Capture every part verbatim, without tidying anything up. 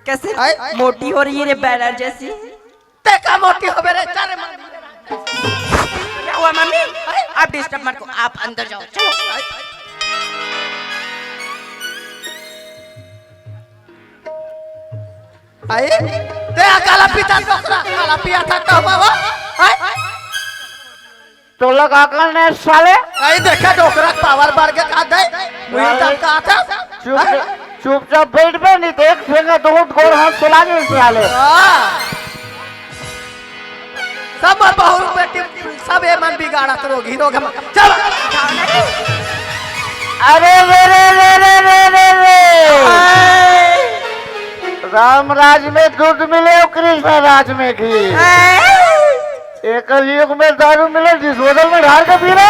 कैसे? आय? मोटी हो रही है रे, बैनर जैसी। ते का मोटी होबे रे, चल रे मार। क्या हुआ मम्मी? आप डिस्टर्ब मत करो, आप अंदर जाओ, चलो। आय? ते काला पीता डोकरा, काला पिया था तो बाबा। आय? तोला का करना है साले? आय देखा डोकरा पावर बढ़ के का दे? मुझे साले, धमका था। चुप, हाँ? चुपचाप बैठ बे, नहीं तो एक ठेंगा दो गोड़ हाथ चला दे साले। हाँ। सब मोर बहू बेटी, सब ये मन बिगाड़त रोगी रोग हम। चल। अरे रे रे रे रे रे रे रे। राम राज में दूध मिले और कृष्ण राज में घी। एकल युग में दारू मिले, डिस्पोजल में ढार के पी रहे।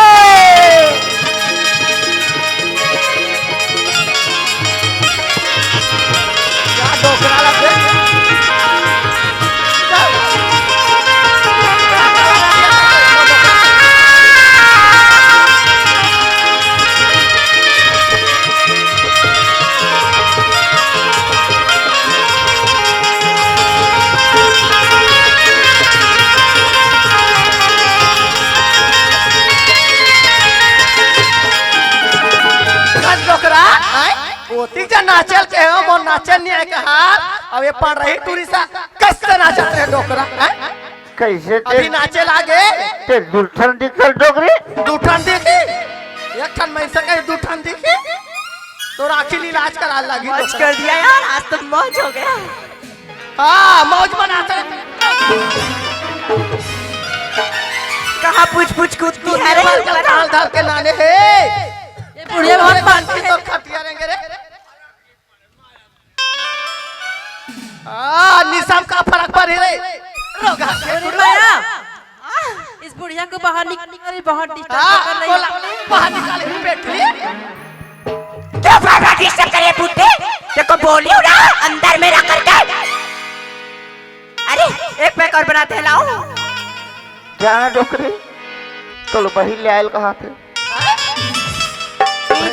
क्या डोकरा लगे? कस डोकरा, आय? ओती जा नाचल के हो, मोर नाचल नहीं है कहा। अब ये पढ़ रही टूरी सा, कस से नाचत रहे डोकरा, आय? कैसे ते अभी नाचे लागे? ते दू ठन दिखल डोकरी। दू ठन दिखी? एक ठन मैं से कहीं दू ठन दिखी? तो राखी लीलाज करा लागी मौज डोकरा। कर दिया यार, आज तो मौज हो गया। हाँ, मौज मनाते हैं। कहाँ पूछ पूछ कूदती है रे ऊपर। डाल डाल के नाने हे। ये बुढ़िया बहुत मानती है। तो खटिया रहेंगे रे। आ, निशा म का फरक पड़ही रे? रोगा के अरे बुढ़वा। माया, इस बुढ़िया को बाहर निकाल, बहुत डिस्टर्ब हाँ, कर रही बोला, है। बाहर निकाले, बेटी। क्यों बार-बार डिस्टर्ब करे बुड्ढे? तेरे को बोली हूँ ना, अंदर में रख कर दे। अरे, एक पैक और बनाते हैं, लाओ। जाना डोकरी, चलो बहिर ले आयल कहा थे।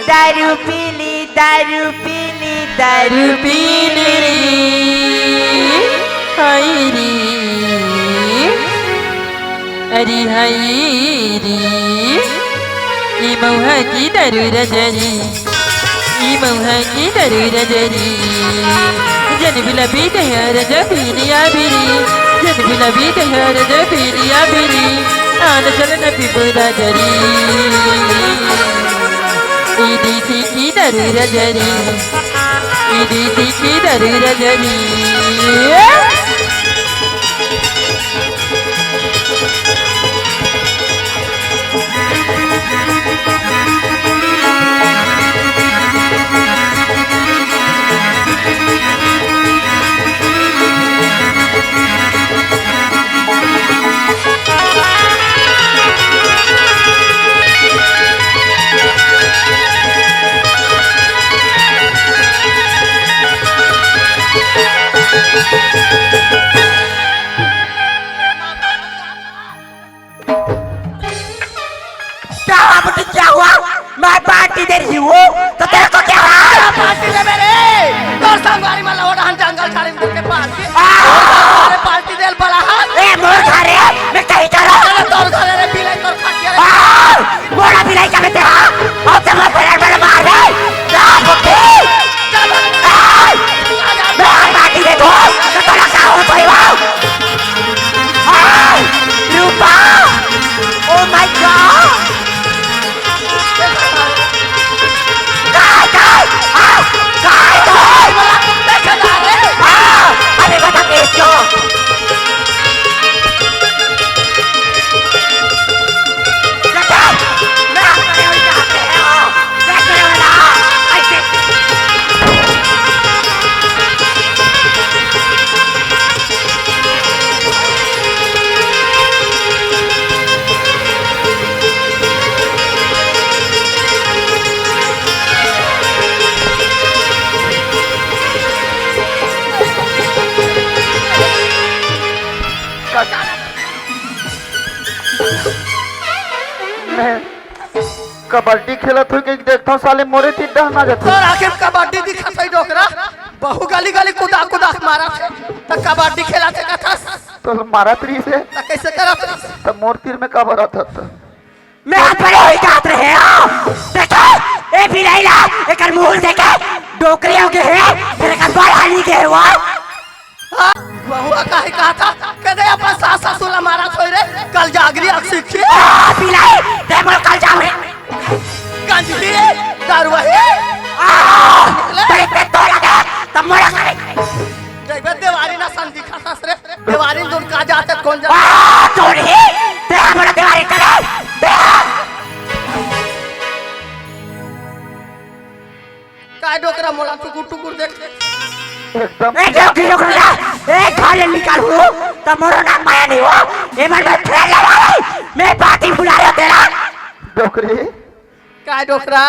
दारू पीली, दारू पीली, दारू पीली रे। हाय रे, अरे हाय रे, ई मउहा की दारू रजरी, ई मउहा की दारू रजरी। जन बिला पीते हैं रजा पीलिया बीरी, जन बिला पीते हैं रजा पीलिया बीरी। आन चलन पिबुदा जरी। ई देसी की दारू रजरी, ई देसी की दारू रजरी। क्या हुआ बेटी, क्या हुआ? मैं पार्टी दे रही हूँ, तो तेरे को क्या हुआ? क्या पार्टी दे मेरे? तोर संगवारी में लौड़ा हम जंगल झाड़ी में के पार्टी। आ! अरे पार्टी दे बला हा। ए, मोर घर है, मैं कहीं जा रहा हूँ। अरे तोर घर है रे, बिलाई तोर खा के रे। आ! मोरा बिलाई का बेटे, हाँ? अब तो मैं बड़ा बड़ा मार रहे। क्या बुद्धि? चल। आ! मैं पार्टी दे दूँ, तो तेरा क्या हो भाई वाह? आ! रूपा! Oh my God! काय, काय? आ, काय तो? आ, अरे बता केस क्यों? बता, मैं आप खड़े हो जाते हो। मैं खड़े हो रहा, ऐसे। मैं कबड्डी खेलत हुई कि देखता हूँ साले मोरे तीर डहना जाते। तोर आखिर कबड्डी दिखत है डोकरा। बहू गली गली कुदा कुदा के मारथे, त कबड्डी खेलथे कथस। तो मारत रहिस हे। त कइसे करत रहिस? त मोर तीर में काबर आथस? मैं हाथ परे होई जात रहे हो। देखो, ए बिलाई ला, एकर मुंह देखे, डोकरी हो गए हे, फिर एकर बल हानि गए हे वो। हाँ, बहुआ काहे कहा था? कह दे अपन सास ससुर ला मारा थोई रे, कल जागरी आग सीखी। आ, बिलाई, ते मोर कल जागरी। गंजही, दारुआही। आ, ले। तेरे पे तो लगे, तब मोर करे। जइबे देवारी ना संधि खासास रे। देवारी दूर का जाते कौन जा? आ, तोरी, ते हमरा देवारी करे, ते। काय डोकरा मोला टुकुर टुकुर देख। एकदम। ए, डोकरी डोकरा, ए, खाले निकाल हो, त मोरो नाम माया नहीं हो, ए मन में फेर लगा, मैं बाती बुलायो तेरा। डोकरी। काय डोकरा?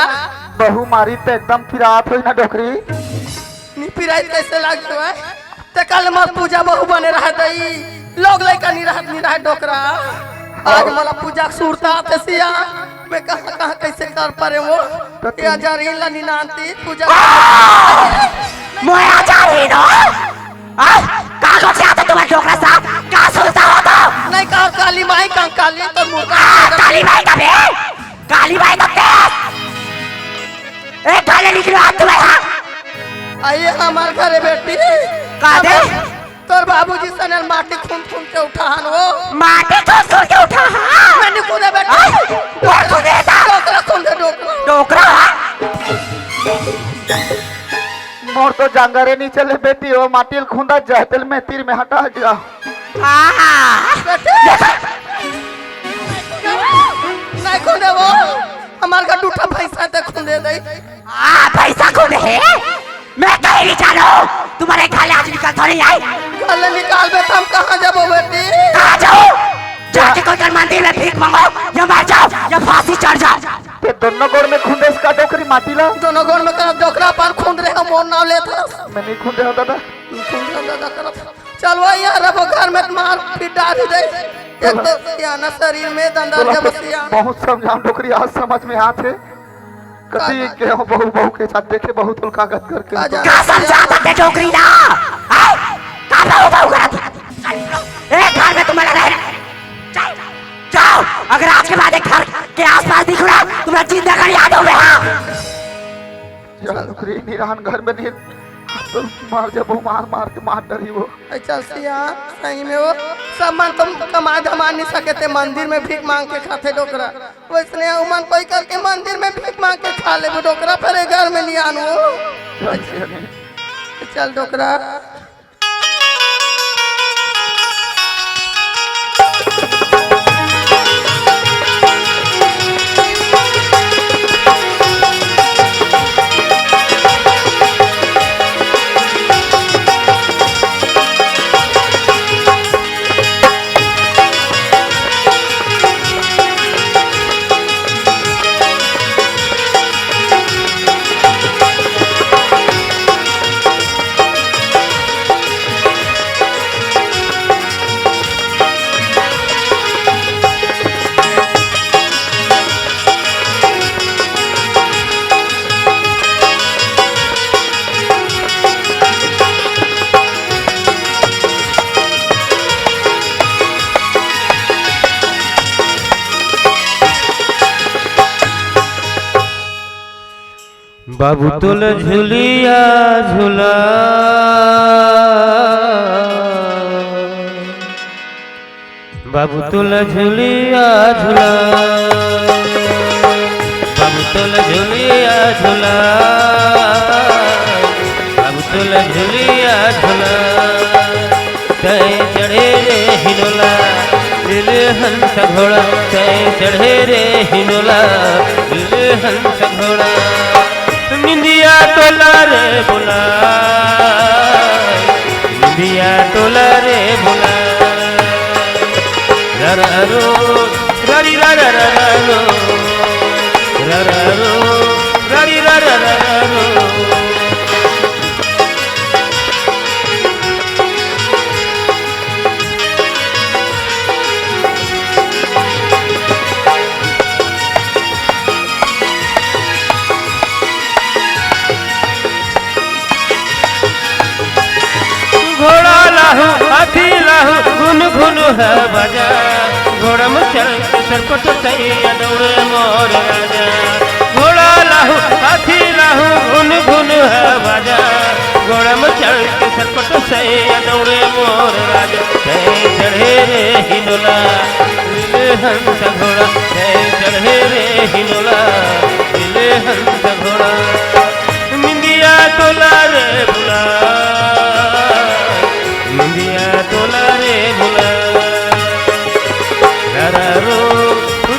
बहू मारी त एकदम पिरात होई ना डोकरी। नी पिराई कइसे लागत हे? ते कल मोर पूजा बहू बने रहा दई। लोग लइका नी रहत, नी रहत डोकरा। आज मोला पूजा के सुरता आथे सिया। मैं कहाँ, कहाँ कइसे कर परे वो? तो ये तुम हजार ही ला नी नानती पूजा। मोया जा रही नो। आ? का गोठियाथो तुम्हारे डोकरा साथ? का सुरता हो तो? नहीं कहा काली माई, कंकाली तो मुर्गा। आ, काली माई का बे? काली माई तो तेज। ए, काले निकलो हाथ तुम्हें, हाँ? आइए हमारे घरे बेटी। का दे? तोर बाबूजी सनेल माटी खूंद खूंद के उठाहन वो। माटी खूंद खूंद के उठाहन? मैं नहीं कूदे बेटी। हाँ? वो कूदे था। डोकरा कूदे, डोकरा। डोकरा, हाँ? मोर तो जांगरे नहीं चले बेटी, वो माटी ल खूंदा जाए, तेल मैं तीर में हटा जा। आहा। नहीं कूदे वो, हमार घर दूठा भैंसा ते कूदे दई। आ, भैंसा कूदे हे? मैं कहीं नहीं जानो, तुम्हारे घर ले आज निकल थोड़ी आई। घर ले निकाल बे, हम कहाँ जाबो बेटी? कहाँ जाओ? जाके कोई कर मंदिर में भीख मांगो, या मर जाओ, या फांसी चढ़ जाओ। ते दोनों गोड़ में खूंदे इसका डोकरी माटी ला? दोनों गोड़ में करब डोकरा पर खूंद रहे हो, मोर नाम लेत हस। मैं नहीं खूंदे हो दादा। खूंद रहे हो दादा करब। चल वो यार, अब घर में मार पीट डाल दे। एक तो सियाना शरीर में दंदा बोला जब तो सियाना। बहुत समझाऊं डोकरी, आज समझ में आथे। कती का के हो बहू, बहू के साथ देखे बहुत उल्का गत करके। का जाने का समझाता के डोकरी ना? हैं? का बहू बहू करत? ए घर में तुम्हारा रहना। जाओ, जाओ, अगर आज के बाद एक घर के आसपास दिखो ना, तुम्हारा जिंदा कर याद हो गया। चल, ओकरे निरान घर में नहीं, तो मार जब वो मार, मार के मार डरी वो। ए, चल सिया, सही में वो सब मन तो कमा धमा नहीं सके थे, मंदिर में भीख मांग के खाथे डोकरा। वैसने उमन कोई करके मंदिर में भीख मांग के खा लेबो डोकरा, फिर ए घर में नहीं आनो। चल सिया नहीं। चल डोकरा। बाबू तोला झुलिया झुला, बाबू तोला झुलिया झुला, बाबू तोला झुलिया झुला, बाबू तोला झुलिया झुला। तैं चढ़े रे हिनोला, लीले हंस घोड़ा, तैं चढ़े रे हिनोला, लीले हंस घोड़ा। निंदिया तोला रे बोला, निंदिया तोला रे बोला। रररो, ररी रररररो, रररो, ररी रररररो। घुन ह बाजा, घोड़ा म चढ़ के सरपट सैया दौड़े मोर राजा। घोड़ा लाहू, हाथी लाहू, घुन घुन ह बाजा। घोड़ा म चढ़ के सरपट सैया दौड़े मोर राजा। जय चढ़े रे हिंडोला, लीले हंस घोड़ा। जय चढ़े रे हिंडोला, लीले हंस घोड़ा। निंदिया तोला रे भुला, निंदिया तोला रे भुला। रा रा रो,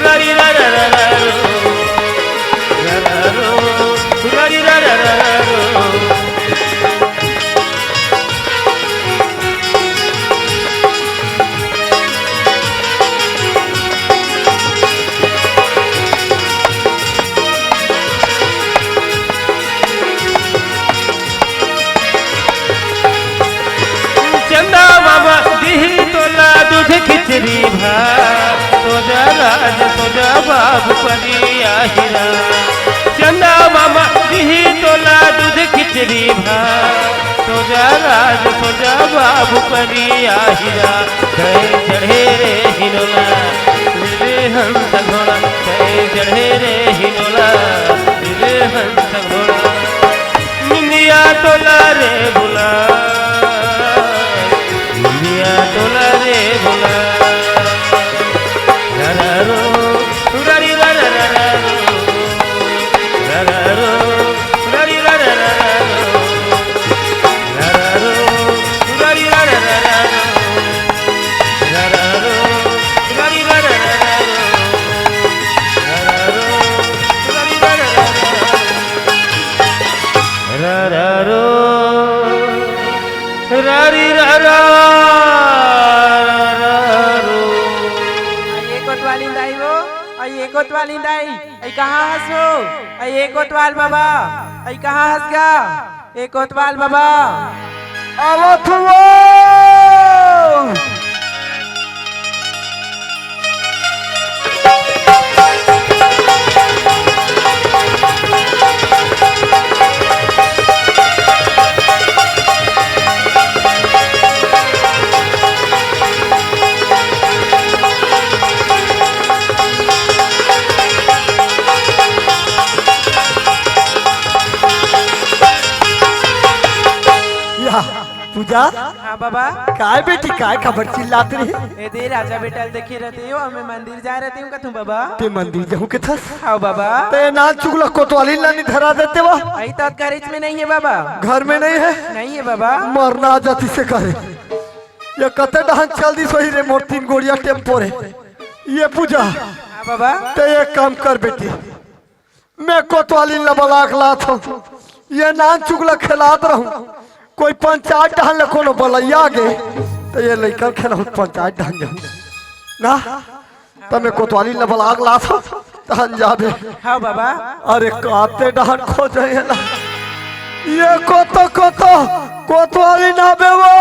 रा री रा रा रा रा रो। रा रा रो, रा री रा रा रा रा रो। चंदा मामा दिही तोला दूध खिचड़ी भात, सोजा राज सोजा बाबू परी आहिरा। चंदा मामा दिही तोला दूध खिचड़ी भात, सोजा राज सोजा बाबू परी आहिरा। जय चढ़े रे हिंडोला, लीले हंस घोड़ा। जय चढ़े रे हिंडोला, लीले हंस घोड़ा। निंदिया तोला रे भुला, निंदिया तोला रे भुला। रा रा रो, रा री रा रा रा रा रो। रा रा रो, रा री रा रा रा रा रो। रा रा रो, रा री रा रा रा रा रो। रा रा रो, रा री रा रा रा रा रो। रा रा रो, रा री रा रा रा रो। रा रा रो, रा री रा रा, रा रा रो। आ, ये कोतवाली दाई वो, आ, ये कोतवाली दाई, आई कहाँ हस हो? आ, ये कोतवाल बाबा, आई कहाँ हस गा? ए कोतवाल बाबा। आवत हुआ। या, पूजा। हाँ बाबा। काय बेटी, काय खबर चिल्लात रही? ए दे राजा बेटा ल देखे रहते हो, हमें मंदिर जा रहते हूँ कथू बाबा। ते मंदिर जाहूँ के थस? हाँ बाबा। ते नान चुगला कोतवाली लानी धरा देते वा। आई तो घरेच में नहीं है बाबा। घर में नहीं है? नहीं है बाबा। मरना आ जाती से करे। ये कते डहन चल दी सोही रे मोर तीन गोड़िया टेम्पो रे। ये पूजा। हाँ बाबा। ते एक काम कर बेटी, मैं कोतवाली ल बलाक लात हूँ। ये नान चुगला खेलात रहूँ, कोई पंचायत डहन ले कोनो बलैया गे, तो ये लइका खेला पंचायत डहन जाहूँ ना, तो मैं कोतवाली ल बलाक लात हूँ, तहन जाबे। हाँ बाबा। अरे काते डहन खोजे है ना, ये कोतो कोतो कोतवाली ना बेवो।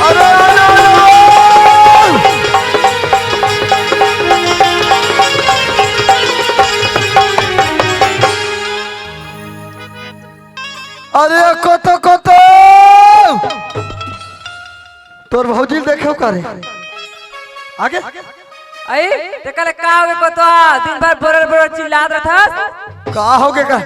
अरे, अरे, अरे, अरे, कोतो, कोतो। तोर भौजी ल देखे का रे? आगे। अई, तेकर ले का होगे कोतवाल? दिन भर बोरर बोरर चिल्लात रहथस। का होगे का?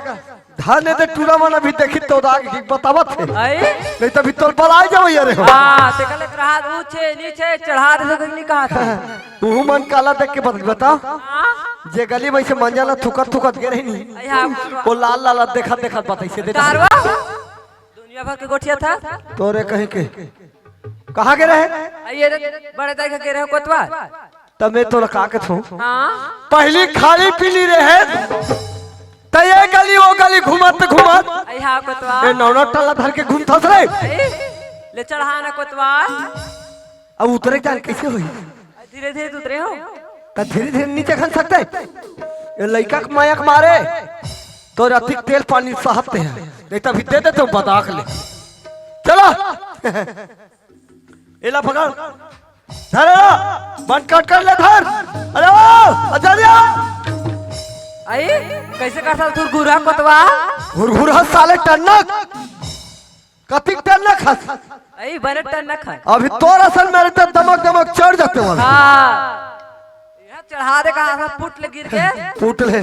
धान दे टूरा मन अभी देखी तो दाग ही बतावत हे। अई? नहीं तो अभी तोर बलाय जावई रे हो। हाँ, तेकर ले कहा ऊंचे नीचे चढ़ा दे तो नहीं कहा था। तू मन काला देख के बत-, बता। हाँ? जे गली में से मंजा ला थुकत थुकत गे रही नी। अई हाँ, कोतवाल। वो लाल लाल देखत देखत बताई से दे। कारवा? दुनिया भर के गोठिया था। तोरे कहीं के। कहाँ गे रहे? अई ये रे, बड़े दाई के गे रहे कोतवाल। तब मैं तोला का कहत हूँ? हाँ। पहली खाली पीली रहे, त ये गली वो गली घूमत घूमत। अई हाँ कोतवाल। ए नौना टल्ला धर के घूमथस रे। अई, ले चढ़ा ना कोतवाल। अब उतरे जान कैसे होई? धीरे धीरे उतरे हो। त धीरे धीरे नीचे खन सकते। ये लइका के माया के मारे तोर अतिक तेल पानी सहते हैं, नहीं तो अभी दे देते हो बदाक ले। चलो। एला पकड़। धर एला। बंद कट कर ले, धर। अरे ओ, अजरिया। आई, कैसे कर सकत हुरहुरा कोतवाल? हुरहुरा साले टन्नक। कतिक टन्नक हस? आई, बड़े टन्नक हस। अभी तोर असन मेरे तो दमक दमक चढ़ जाते वाला। हाँ। यहाँ चढ़ा दे कहाँ से पुट ले गिर के। पुट ले।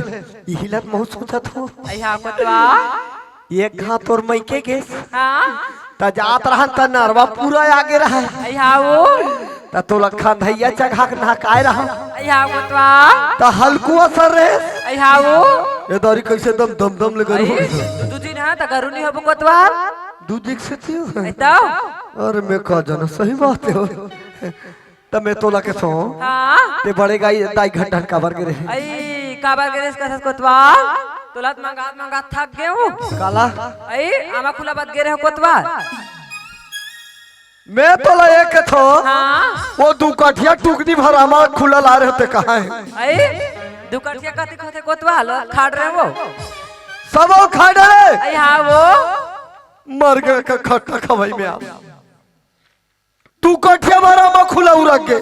यही लत महूँ सोचत हो। आई हाँ कोतवाल। एक घाव तोर मइके गेस। हाँ। त जात रहन त नरवा पूरा आगे रहा। आई हाँ वो। त तोला खंधैया चघा के नहकाए रहा। आई हाँ कोतवाल। त हल्कुआ सर रे। आई हाँ वो। ये दारी कैसे दम दम दम ले गरू। आई, दू दिन है त गरू नहीं होबो कोतवाल। दू दिन से थियो। आई तो। अरे मैं का जाना, सही बात है। त मैं तोला के छो। हाँ। ते बड़े गाई दाई घंटन काबर गे रहे? आई, काबर गे रहे इसका सस कोतवाल? तोला त मंगात मंगात थक गे हूँ। काला? आई, आमा खुला बात गे रहे कोतवाल। मैं तोला एक के छो। हाँ। वो दू कठिया टुकनी भर आमा खुला ला रहे ते कहाँ है? आई, दू कठिया कथी खाते कोतवाल? खाड़ रहे वो। सब वो खाड़ रहे। आई, हाँ वो। मर गए का खट्टा खवाई में आप। तू कठिया मारा मा खुला उरक गे।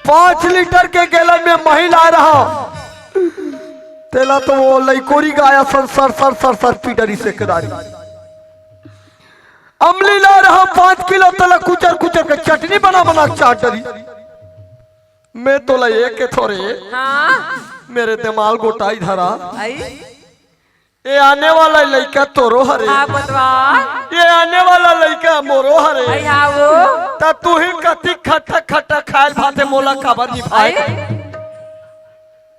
पाँच लीटर के गैलन में मही लाए रहा। तेला तो वो लइकोरी गाय असन सर सर सर सर पी डरी से केदारी। अमली लाए रहा पाँच किलो, तेला कुचर कुचर के चटनी बना बना के चाट डरी। मैं तोला एक के थोरे। हाँ। मेरे दिमाग गोटाई धरा। आई। ये आने वाला लइका तोरो हरे। हाँ, कोतवाल। ये आने वाला लइका मोरो हरे। आई हाँ वो। त तू ही कति खट्टा खट्टा खायल भाते मोला काबर निभाए? आई।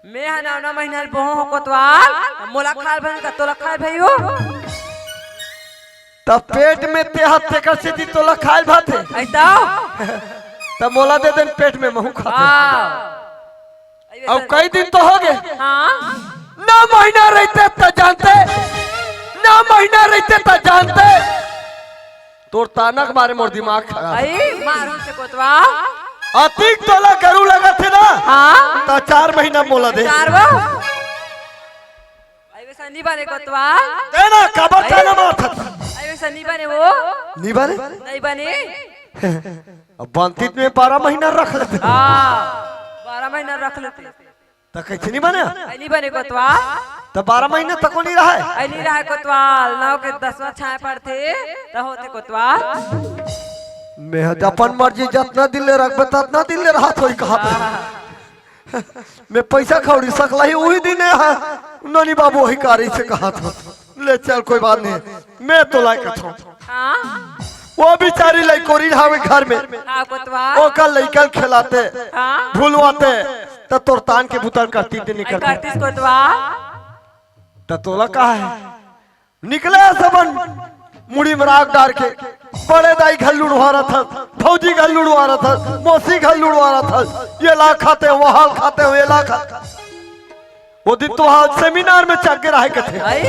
मैं हा नौ नौ महीना ले बोहो हो कोतवाल। मोला खायल भाई का तोला खायल भाई हो। त पेट में ते हा तेकर सेती तोला खायल भाते। आई तो। त मोला दे देन पेट में महू खाते। हाँ। अउ कई दिन तो हो गे। हाँ। नौ महीना रहते त जानते, नौ महीना रहते त जानते। तोर ताना के मारे मोर दिमाग खराब। आई, मारू से कोतवाल। अतिक तोला गरू लगत हे ना। हाँ। त चार महीना मोला दे। चार वो। आई वैसा नहीं बने कोतवाल। दे ना, काबर ताना मारत हस? आई वैसा नहीं बने वो। नहीं बने? नहीं बने। अब बनती त मैं बारह महीना रख लेते। हाँ, बारह महीना रख लेते। त कैसे नहीं बने? आई नहीं बने कोतवाल। त बारह महीना तको नहीं रहे? आई नहीं रहे कोतवाल, नौ के दसवाँ छाए पड़ते, त होते कोतवाल। मैं ह अपन मर्जी जतना दिन ले रखबे, ततना दिन ले रहत होई कहा पे। मैं पैसा खौड़ी सकला ही उही दिन है, ननी बाबू वही कारी से कहा था। ले चल, कोई बात नहीं, मैं तोला के छो। हाँ। वो बेचारी लइकोरी हवे घर में। हाँ, कोतवाल। ओकर लइका ल खेलाते, हाँ। भुलवाते, त तोर तान के बुता ल करती ते नहीं करती। करतीस कोतवाल। त तोला का है? निकले सबन मुड़ी में राख डार के, बड़े दाई घर लुड़वा रहा था, भौजी घर लुड़वा रहा था, मौसी घर लुड़वा रहा था, ये ला खाते, वहाँ खाते, ये ला खाते। वो दिन तो वहाँ सेमिनार में चढ़ के रहे के थे। आई?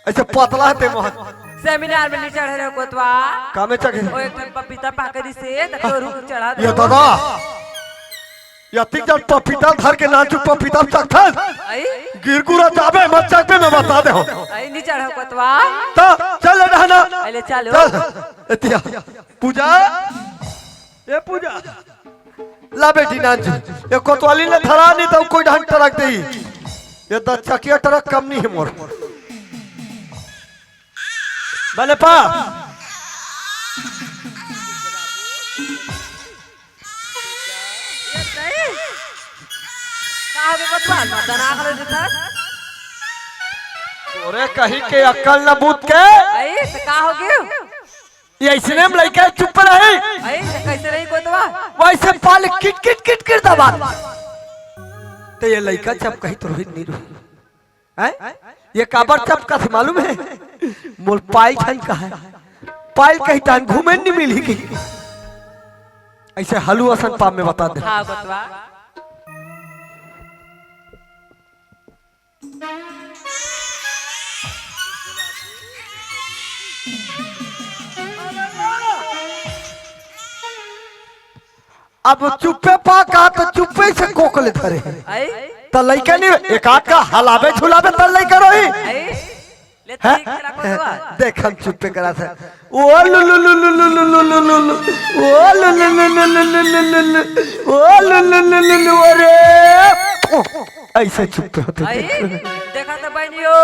ऐसे पतला है ते वहाँ। सेमिनार में नहीं चढ़े रहे कोतवाल। का में चढ़े? वो एक ठन पपीता पाकरी से, त तोरू चढ़ा ये दे। दादा, या तीन चार पपीता धर के नाचू, पपीता चखथन। आई? गिरगुरा जाबे, मत चखबे, मैं बता दे हूँ। आई नहीं चढ़ा कोतवाल। त चल रहना। अले चलो। चल। एतिया। पूजा। ए पूजा। ला बेटी नानचू, ये कोतवाली ने धरा नहीं तो कोई ढंग टरक दे। ये दस चकिया टरक कम नहीं है मोर। बले पा। का होगे कोतवाल? मदन आखले दिखा। तोरे कहीं के अक्कल न बूत के। अरे, त का होगे? ये अइसने में लइका चुप रही। अरे, त कैसे रही कोतवाल? वैसे पाल किट किट किट किट दबा। त ये लइका चप कही तो रोहित नहीं रोहित। हैं? ये काबर चप कथे मालूम है? मोर पायल ठन का है। पायल कही तान घूमे नहीं मिली की। ऐसे हलू असन पाम में बता दे। हाँ, कोतवाल। अब चुप्पे पा कहा तो चुप्पे से कोक ले धरे हे। आई? त लइका नहीं, एक आध का हलाबे झुलाबे त लइका रही। आई? ले हैं? ठीक खेला कोटवा। देख हम चुप्पे करा था। ओ लु लु लु लु लु लु लु लु लु लु। ओ लु लु लु लु लु लु लु लु लु। ओ लु लु लु लु लु, अरे। ऐसे चुप्पे होते आई? देख। देखा तो बहनियो,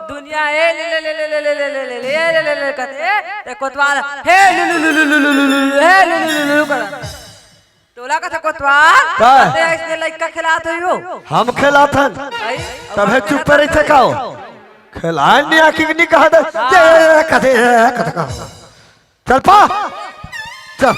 दुनिया ए ले ले ले ले कहते, ए कोतवाल, हे लु लु लु लु लु लु लु लु, हे लु लु लु लु लु कर। तोला कथे कोतवाल, का? ते ऐसे लइका खेलात हो? हम खेलात हन। आई? तभे चुप रहिथे का हो? खेलाए नहीं आके नहीं कहा दे। हाँ। ये कथे, ये कथे का। चल पा। चल।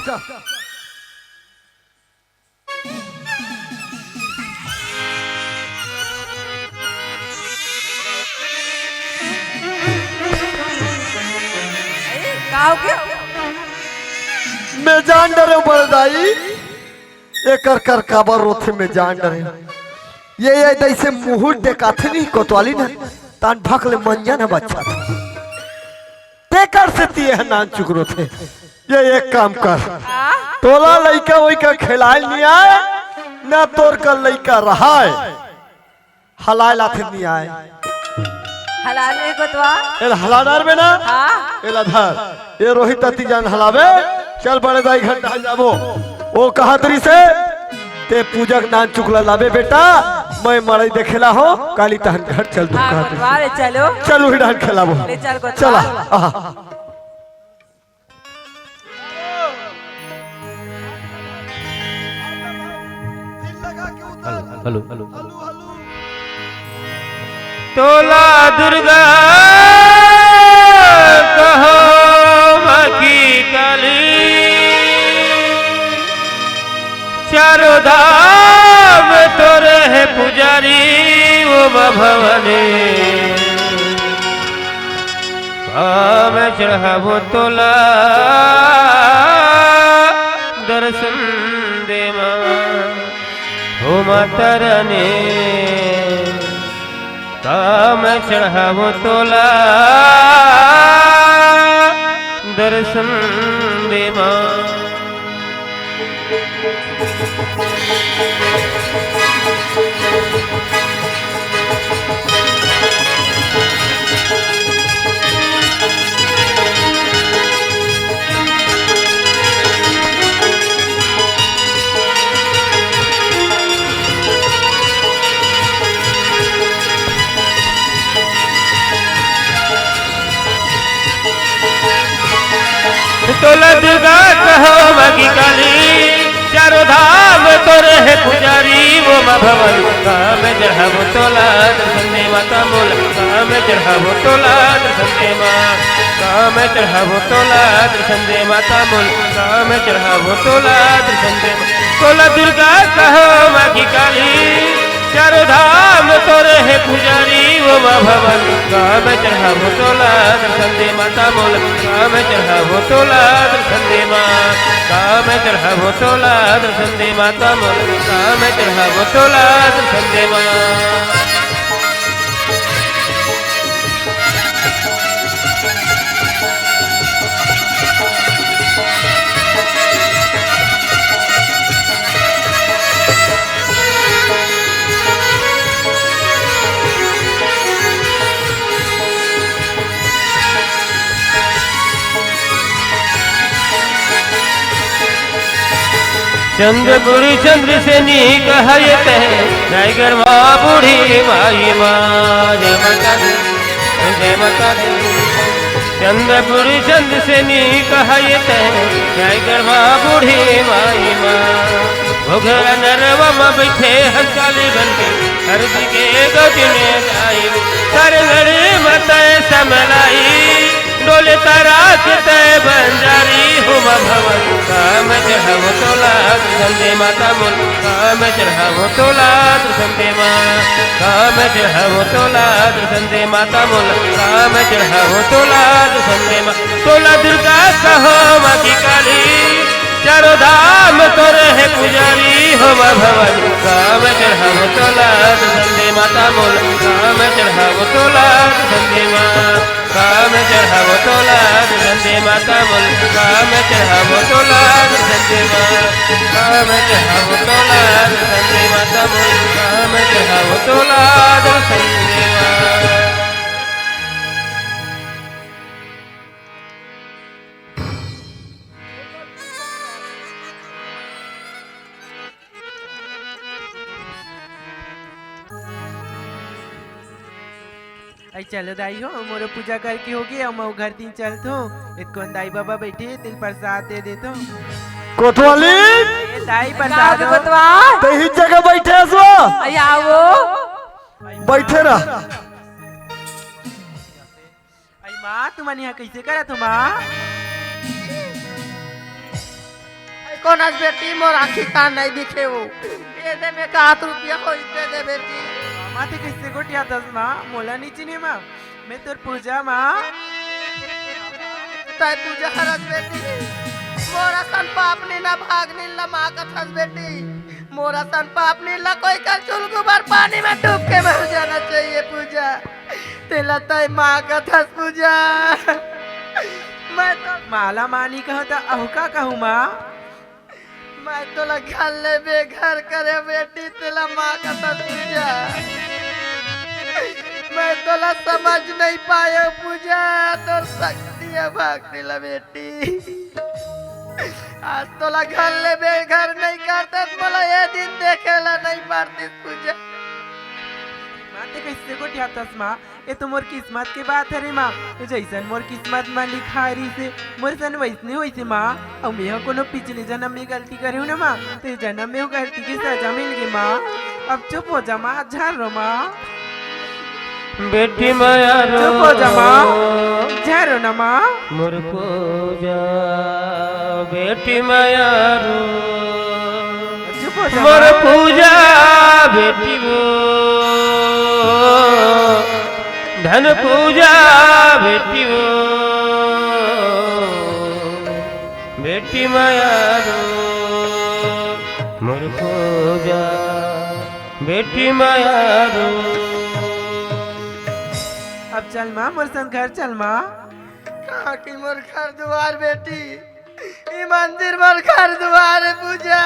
ए, का हो गया? मैं जान डरे बड़े दाई, एकर कर काबर रोथे मैं जान डरे। ये, ये जैसे मुहूर्त देखाथे नहीं कोतवाली ना, तान भक ले मंजन है बच्चा। तेकर से तिये ह नान चुक रोथे। ये एक काम कर, आ? तोला लइका वइका खेलाए नहीं आए, ना तोर का लइका रहाए, हलाए लाथे नहीं आए। हलाल नहीं कोतवा? एला हला डार बे ना? हाँ। एला धर। ये रोहित अति जान हलाबे। चल बड़े दाई घर डाल जाबो। ओ कहा तरी से, ते पूजा के नान चुकला लाबे बेटा, मैं मड़ई देखेला हो, काली तहन घर चल दू हाँ, कहा तरी कोतवा से। ले चलो। चल वही डाल खेलाबो। ले चल कोतवा। चला। आहा। Hello, hello, hello. तोला दुर्गा कहो माँ की काली, चारों धाम तोरे है पुजारी वो माँ भवानी। काम चढ़ावो तोला दर्शन दे माँ, हो माता रानी। काम चढ़ावो तोला दर्शन दे माँ। तोला दुर्गा कहो माँ की काली, चारों धाम तोरे है पुजारी वो माँ भवानी। काम चढ़ावो तोला दर्शन दे माता मोला, काम चढ़ावो तोला दर्शन दे माँ, काम चढ़ावो तोला दर्शन दे माता मोला, काम चढ़ावो तोला दर्शन दे माँ। तोला दुर्गा कहो माँ की काली, चारों धाम तोरे है पुजारी वो माँ भवानी। काम चढ़ावो तोला दर्शन दे माता मोला, काम चढ़ावो तोला दर्शन दे माँ, काम चढ़ावो तोला दर्शन दे माता मोला, काम चढ़ावो तोला दर्शन दे माँ। चंद्रपुरी चंद्र से नीक हरित है, रायगढ़ माँ बूढ़ी माई माँ। जय माता दी, जय माता दी। चंद्रपुरी चंद्र से नीक हरित है, रायगढ़ माँ बूढ़ी माई माँ। घोघरा नरवा माँ बैठे हंस काली बन के, हर दिखे गजने गाई। सरगढ़ माता समलाई, डोले तारा के तय बंजारी हो माँ भवानी। काम चढ़ावो तोला दर्शन दे माता मोला, काम चढ़ावो तोला दर्शन दे माँ, काम चढ़ावो तोला दर्शन दे माता मोला, काम चढ़ावो तोला दर्शन दे माँ। तोला दुर्गा कहो माँ की काली, चारों धाम तोरे है पुजारी हो माँ भवानी। काम चढ़ावो तोला दर्शन दे माता मोला, काम चढ़ावो तोला दर्शन दे माँ। काम मैं चढ़ावो तोला दर्शन दे माता मोर, मैं चढ़ावो तोला दर्शन दे माँ, मैं चढ़ावो तोला दर्शन दे माता मोर, मैं चढ़ावो तोला दर्शन दे माँ। अई चलो दाई हो, मोरो पूजा करके होगे, अउ मैं घर दिन चलथों। एतकोन दाई बाबा बइठे, तेला प्रसाद दे देथों। कोतवाली, ए दाई का प्रसाद हो हो। कोतवाल? तैं ही जगह बइठे हस वो। अई आओ। बइठे रह। अई माँ, तुमन इहाँ कइसे करत हो माँ? अई कोन हस बेटी, मोर आँखी कान नइ दिखे वो। ए दे में का हाथ रुपया होई, दे दे बेटी। माँ, तैं कइसे गोठियाथस माँ? मोला नइ चिन्हे माँ, मैं तोर पूजा माँ। तैं पूजा हरस बेटी, मोर असन पापनी ला भागनी ला माँ कथस बेटी। मोर असन पापनी ला कोई कर चुलगू भर पानी में डूब के मर जाना चाहिए पूजा। तेला तैं माँ कथस पूजा। मैं तो माला मानी कहूँ त अउ का कहूँ माँ? मैं तोला घर ले बेघर करे बेटी, तेला माँ कथस पूजा। मैं तोला समझ नइ पायो पूजा, तोर शक्ति हे भाग दिला बेटी। आज तोला घर ले बेघर नइ करते, मोला ये दिन देखे ला नइ पारतिस पूजा। माँ, तैं कइसे गोठियाथस माँ? ए तो मोर किस्मत के बात हरे माँ। जइसन मोर किस्मत म लिखाय रहिसे, मोर सन वइसने होइसे माँ। अउ मेंह कोनो पिछले जनम में गलती करे हूँ ना माँ, त ए जनम में वो गलती के सजा मिल गे माँ। अब चुप हो जा माँ, झन रो माँ। बेटी मया रो। चुप हो जा माँ, झन रो ना माँ। मोर पूजा बेटी मया रो। चुप हो जा मोर माँ। पूजा बेटी वो, धन पूजा बेटी वो, बेटी मया रो। मोर पूजा बेटी मया रो। अब चल माँ, मोर संग घर चल माँ। कहाँ की मोर घर दुआर बेटी, ई मंदिर मोर घर दुआर हे पूजा।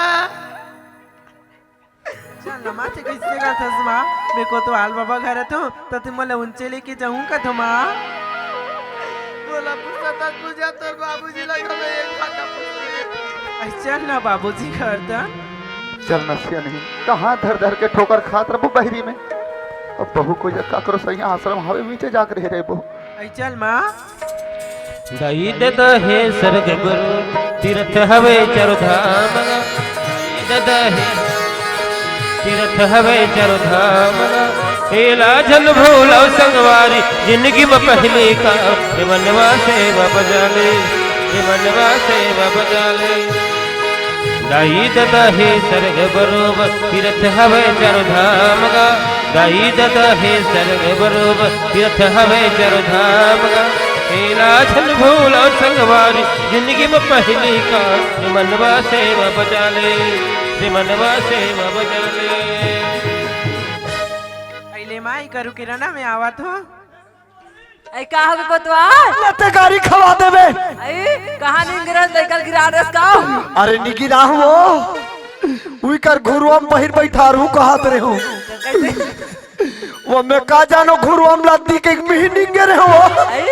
चल ना माँ, तैं कइसे कथस माँ, मैं कोतवाल बाबा घर हथों, त तैं मोला उंचे लेके जाहूँ कथस माँ। मोला पूछत हस पूजा, तोर बाबूजी लग हमें एक भाका पूछ। अई चल ना बाबूजी घर तन। चल नसिया नहीं, कहाँ धर धर के ठोकर खात रहबो बहिरी में। अब बहू कोई जग काकरो सही आश्रम हवे, नीचे जाके रहे रहबो। अई चल माँ। दाई ददा हे सरग गुरु, तीरथ हवे चारो धाम। दाई ददा हे तीरथ हवे चारो धाम। एला झन भूलव संगवारी, जिंदगी म पहली का। रे मनवा सेवा बजा ले, रे मनवा सेवा बजा ले। दाई ददा हे सरग बरोबर, तीरथ हवे चारो धाम गा। दाई ददा हे सरग बरोबर, तीरथ हवे चारो धाम गा। एला झन भूलव संगवारी, जिंदगी म पहली का। रे मनवा सेवा बजा ले, रे मनवा सेवा बजा ले। अइले माई करू के रना में आवत हो। अई का होगे कोतवाल? लते गारी खवा देबे। अई कहाँ निंगरस, लइका ल गिरा देस का? अरे निगिरा हूँ, उइकर घुरुआ म पहिर बइठार हूँ कहत रहे हूँ। वो मैं का जानो घुरुआ म लद्दी के मिही निंगे रहे हो। अई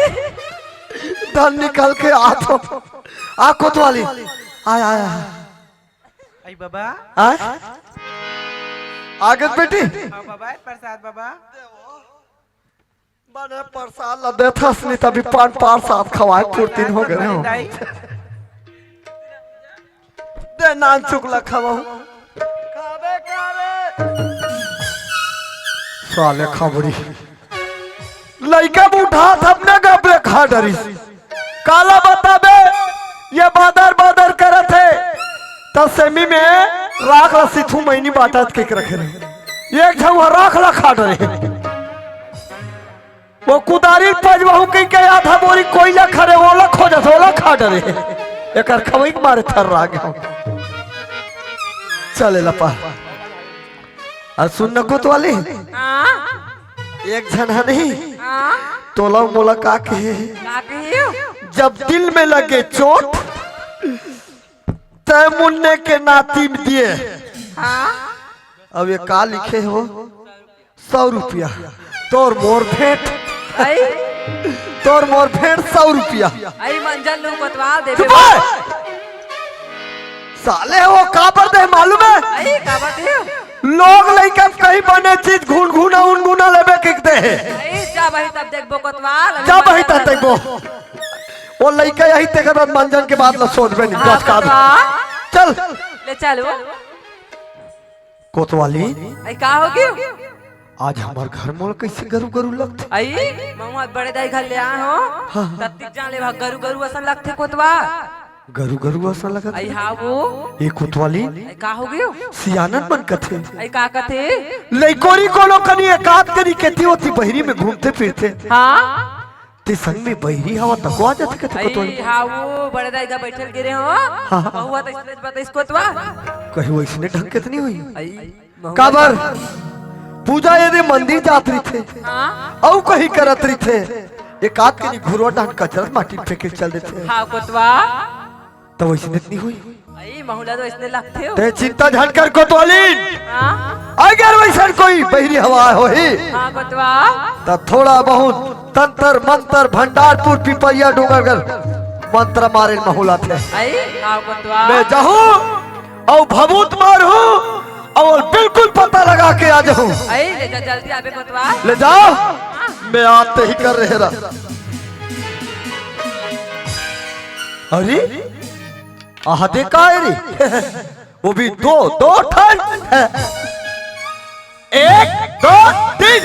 धन निकल के आत हो। आ कोतवाली, आय, आय, आय। अई बाबा। आय? आगे बेटी। हाँ बाबा, प्रसाद बाबा। बने प्रसाद ला देथस नहीं तभी पान प्रसाद खवाए कुर्तीन हो गए हो। दाई। दे नान चुकला खवाऊ। खाबे का रे? साले खबरी। लइका उठा थपने गपले खा डरिस। काला बताबे, ये बादर बादर करत हे, त सेमी में राख ला सिथू मैनी बाटत के रखे रहे। एक झन राख ला खा डरे। वो कुदारी पजवाहू कहि के आधा बोरी कोइला खरे, ओला खोजत, ओला खा डरे। एकर खवई के मारे थर्रा गे। चले लपा। अउ सुन न कोतवाली। हाँ? एक झन ह नहीं, हाँ? तोला मोला का कहे? का कहे? जब दिल में लगे चोट, तय मुन्ने के नाती में दिए। हाँ? अब ये का लिखे हो? सौ रुपया। तोर मोर भेंट। आई? तोर मोर भेंट सौ रुपया। आई मंजन लू कोतवाल देबे। चुप रह। साले हो काबर दे मालूम है? आई काबर दे? लोग लइका कहीं बने चीज घुन घुना उन गुना लेबे किक दे है। आई जा भाई तब देखबो कोतवाल, अभी जा भाई मंजन तब लू। देखबो। वो लइका यही तेकर बाद मंजन के बाद ला सोचबे नहीं, हाँ, बस का दे। कोतवाल। चल। ले चल वो। कोतवाली। आई का हो गयो? आज हमार घर मोला कैसे गरु गरु लगथे? आई महुआ बड़े दाई घर ले आए हो। हाँ, हाँ। तत्तिक जान ले भा गरु गरु असन लगथे कोतवाल। गरु गरु असन लगत आई हे? हाँ वो। ए कोतवाली। आई का हो गयो? सियानन मन कथे। आई का कथे? लइकोरी कोनो कनी एकात कनी केती ओती बहिरी में घूमथे फिरथे। हाँ। ते संग में बहिरी हवा तको आ जाथे कथे आई कोतवाली। हाँ वो बड़े दाई का बैठल गिरे हो। हाँ, हाँ। महुआ तो इसने बताइस कोतवाल। कहीं वैसने ढंग के तो नहीं हुई? आई महुआ काबर? पूजा यदि मंदिर जात रहिथे, हाँ। अउ कहीं करत रहिथे, एकात कनी घुरवा डाहन कचरा माटी फेंके चल देथे। हाँ, कोतवाल। त वैसने नहीं हुई। आई, महुआ तो इसने लगथे हो। ते चिंता झन कर कोतवालिन। हाँ। अगर वैसन कोई बहिरी हवा होही, हाँ, कोतवाल। त थोड़ा बहुत तंत्र मंत्र भंडारपुर पिपरिया डोंगरगढ़ मंत्र मारे महुआ थे। आई, हाँ, कोतवाल। मैं जाहूँ अउ भभूत मारहूँ, अउ बिल्कुल पता लगा के आ जाहूँ। आई, ले जा, जल्दी आबे कोतवाल। ले जाओ, मैं आते ही कर रहे रहा। अरे, आहा दे का है रे? वो भी दो, दो ठन। एक, दो, तीन,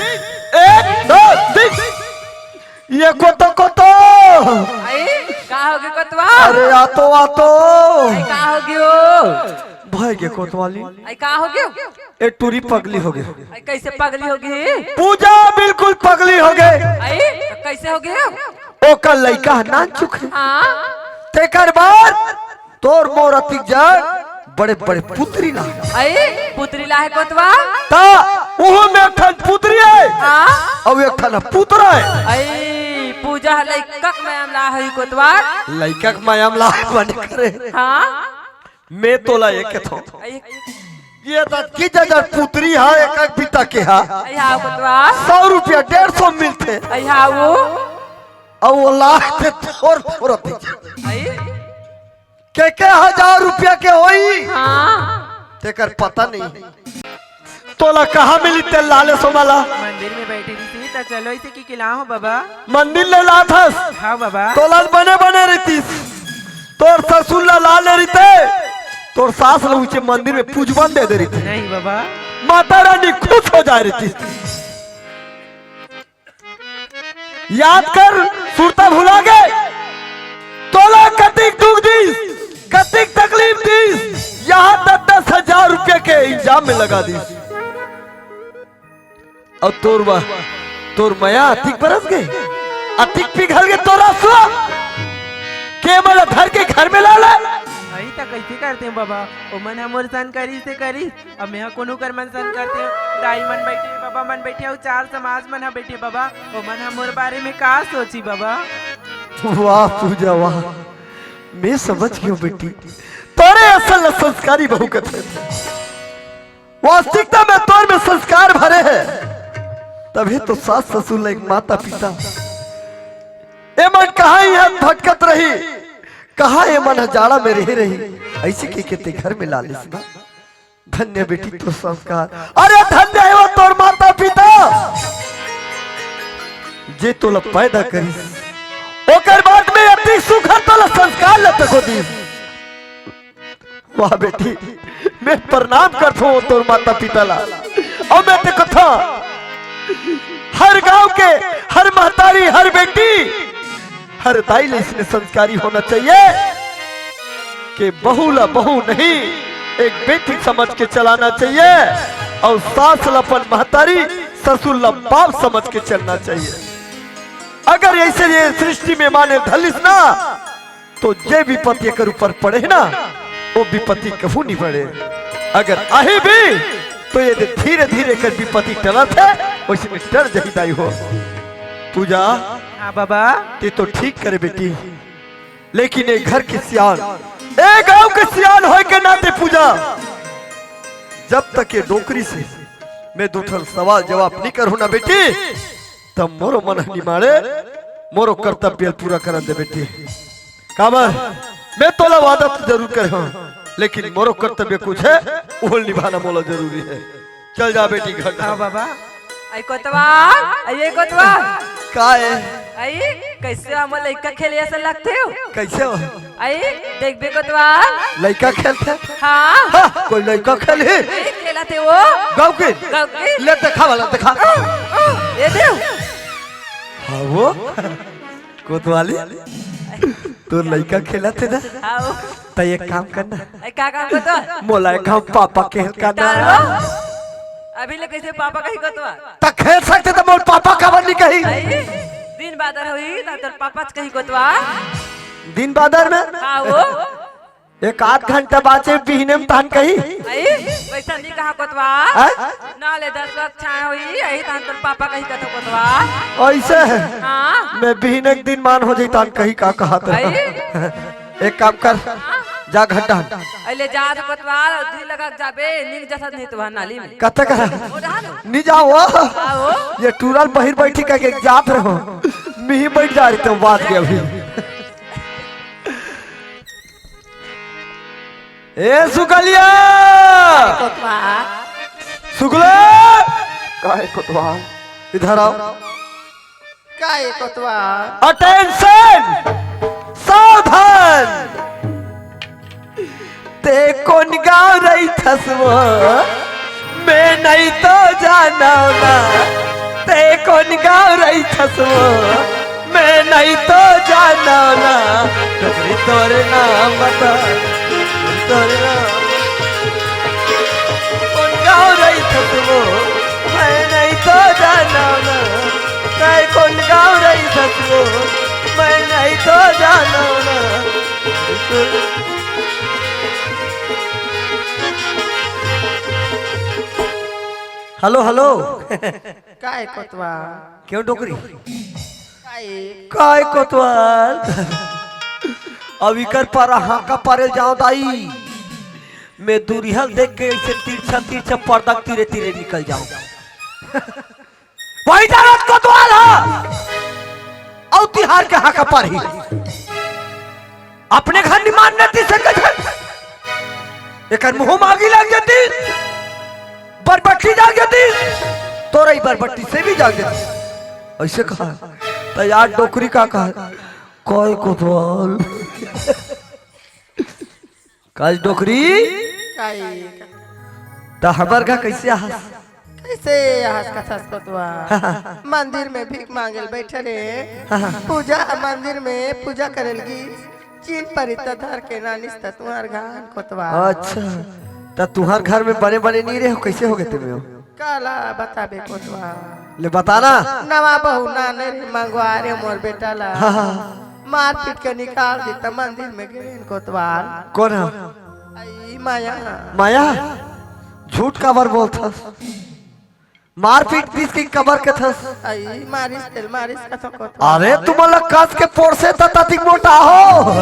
एक, दो, तीन। ये कोतो, कोतो। आई, का हो गयो कोतवाल? अरे, आ तो, आ तो। आई, का हो गयो? भाई के कोतवाली। आई, का हो गयो? ए टूरी पगली हो गई। आई, कैसे पगली हो गई? पूजा बिल्कुल पगली हो गई। आई, तो कैसे हो गयो? ओकर लइका ह नान चुके। हाँ। तेकर बाद तोर मोर अतिक जग बड़े बड़े पुतरी ला। आई, पुतरी ला है कोतवाल? ता उहो में एक ठन पुतरी है। हाँ। अउ एक ठन पुतरा है। आई, पूजा ह लइका के मायम ला है कोतवाल। लइका के मायम ला बने करे। हाँ। मैं तोला ये कथों। आई। ये तो की जगह पुतरी हा, एक एक बीता के हा। आई हाँ कोतवाल। सौ रुपया डेढ़ सौ मिलथे। आई हाँ वो। अउ वो लाख ते थोर थोर होथे। आई। के के हजार रुपया के होई? हाँ। तेकर पता नहीं। तोला कहाँ मिली तेल लाले सोमाला? मंदिर में बैठे रहिसी, त चलो इसे की खिलाओ बाबा। मंदिर ले लाथस? हाँ बाबा। तोला बने बने रहितिस। तोर ससुर ला लाले रहिते, तोर सास ला उचे मंदिर में पूजवन दे दे रहिते। नहीं बाबा। माता रानी खुश हो जाए रहितिस। याद कर, सुरता भुला गे। तोला कतिक दुख दीस, कतिक तकलीफ दीस, यहाँ तक दस हजार रुपया के इंजाम में लगा दीस। अउ तोर बा, तोर मया अतिक बरस गे, अतिक पिघल गे तोर आंसू के मन धर के घर में ला ले। अई त कइसे करते बाबा, ओमन ह मोर सन करिस ते करिस, अब मेंहा कोनो कर मन सन करते। दाई मन बइठे, बाबा मन बइठे, अउ चार समाज मन ह बइठे बाबा, ओमन ह मोर बारे में का सोची बाबा? वाह पूजा वाह, मैं समझ गेंव बेटी, तोरे असन ल संस्कारी बहू कथे। वास्तविकता में तोर में संस्कार भरे हे, तभे तो सास ससुर ल एक माता पिता। एमन कहाँ इहाँ भटकत रही, कहाँ एमन ह जाड़ा में रहे रही, अइसे कहिके ते घर में ला लिस ना। धन्य बेटी तोर संस्कार, अरे धन्य हे वो तोर माता पिता, जे तोला पैदा करिस, ओकर बाद में अति सुघर तोला संस्कार ल तको दिस। वाह बेटी, मैं प्रणाम करथों तोर माता पिता ला। अउ मैं ते कथों, हर गांव के, हर महतारी, हर बेटी, हर दाई ले इसने संस्कारी होना चाहिए कि बहू ला बहू नहीं, एक बेटी समझ के चलाना चाहिए, अउ सास ला अपन महतारी, ससुर ला बाप समझ के चलना चाहिए। अगर अइसे ये सृष्टि में माने धलिस ना, तो जे विपत्ति एकर ऊपर पड़े हे ना, वो विपत्ति कहूँ नहीं पड़े। अगर आही भी, तो ये दे धीरे-धीरे एकर विपत्ति टलत हे, वइसे में टल जही दाई हो। पूजा, हाँ बाबा। ते तो ठीक करे बेटी, लेकिन ए घर के सियान, ए गांव के सियान होय के नाते पूजा, जब तक ये डोकरी से मैं दू ठन सवाल जवाब नहीं करूँ ना बेटी, तब मोरो मन ह निमाड़े, मोरो कर्तव्य पूरा करन दे बेटी। काबर, मैं तोला वादा तो जरूर करे हूँ, लेकिन मोरो कर्तव्य कुछ है, वो निभाना मोला जरूरी है। चल जा बेटी घर। हाँ बाबा। आई कोतवाल, आई कोतवाल। का है? आई, कैसे हमर लइका खेले असन लगथे हो? कैसे हो? आई, देखबे कोतवाल। लइका खेलथे? हाँ। हाँ, कोई लइका खेलही? आई, खेलथे वो। गाँव के? गाँव के। ले देखा वाला, देखा। ये देव। हाँ वो? कोतवाली? तोर लइका खेलथे ना? हाँ वो। त एक काम करना। आई, का काम कोतवाल? मोला एक हम पापा के हल्का ना। तारो? अभी ले कैसे पापा कही कोतवाल? त खेल सकथे त मोर पापा काबर नहीं कही? आई, दिन बादर होही, त तोर पापा च कही कोतवाल। दिन बादर में? हाँ वो। एक आध घंटा बाचे बिहने में तहन कही। आई, वैसा नहीं कहा कोतवाल। हाँ? नौ ले दस वक्त छाया होही, आई तहन तोर पापा कही कथो कोतवाल। ऐसे है? हाँ। मैं बिहने एक दिन मान हो जाई तहन कही का कहा तो। आई। एक काम कर, जा घंटा। अइले जा तो कोतवाल, अउ दुई लगक जाबे, निक जसत नहीं तो नाली में। कते कहा? वो रहा ना। नहीं जाओ। आओ। ये टूरल बहिर बैठी कह के जात रहो। मिही बैठ जा रही तो बात के अभी। ए सुगलिया। कोतवाल। सुगला। काहे कोतवाल? इधर आओ। काहे कोतवाल? अटेंशन, सावधान। ते कोन गाँव रहिथस वो? मैं नहीं तो जानव ना। ते कोन गाँव रहिथस वो? मैं नहीं तो जानव ना। डोकरी तोर नाम बता, तोर नाम। कोन गाँव रहिथस वो? मैं नहीं तो जानव ना। तैं कोन गाँव रहिथस वो? मैं नहीं तो जानव ना। Hello, hello. काय कोतवाल? क्यों डोकरी? काय? काय कोतवाल? अब इकर पारा हाका पारे जाओ दाई। मैं दूरिहल देख के ऐसे तिरछा तिरछा पर्दा तीरे तीरे निकल जाओ। वही जानत कोतवाल ह। अउ तिहार के हाका पारही। अपने घर निमान नती से गजन। एकर मुंह म आगी लाग जाती। बरबट्टी जाग जाती। तोरई बरबट्टी से भी जाग जाती। ऐसे कहा। त यार डोकरी का कहा? काय कोतवाल। काज डोकरी? काय? त हमर घर कैसे आहस? कैसे आहस कथस कोतवाल? मंदिर में भीख मांगेल बैठे रे। पूजा मंदिर में पूजा करेल गी। चीन परी त धर के नानिस त तुहर घर कोतवाल। अच्छा, त तुहर घर में बने बने नहीं रहे, कैसे हो गए तुम? काला बताबे कोतवाल। ले बताना। नवा बहू नाने रे मंगवा रे मोर बेटा ला। हाँ, हाँ। मार पीट के निकाल दी त मंदिर में गेन कोतवाल। कौन है? आई माया। माया? झूठ काबर बोलथस? मार पीट दिस की कबर के थस? आई मारिस तेल मारिस कथो कोतवाल। अरे तुमला कस के पोरसे त ततिक मोटा हो।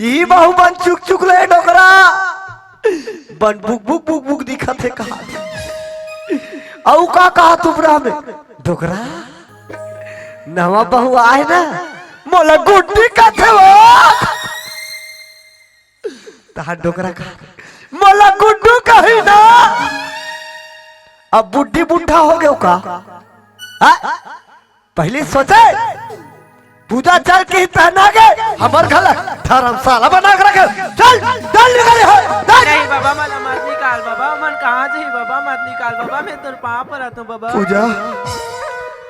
यही बहू बन चुक चुक ले डोकरा। बन बुक बुक बुक बुक दिखत हे कहा। अउ का कहा तुमरा में? डोकरा, नवा बहू आए ना, मोला गुड्डी कथे वो। तहार डोकरा कहा, मोला गुड्डू कही ना। अब बुड्ढी बुड्ढा हो गयो का? हाँ? पहले सोचे, पूजा चल के ही पहना के, हमर घर धर्मशाला बना के रखे। चल, चल निकल यहाँ, चल। नहीं बाबा, मन मत निकाल बाबा, मन कहाँ जाही बाबा, मत निकाल बाबा, मैं तोर पाँव परत हूँ बाबा। पूजा,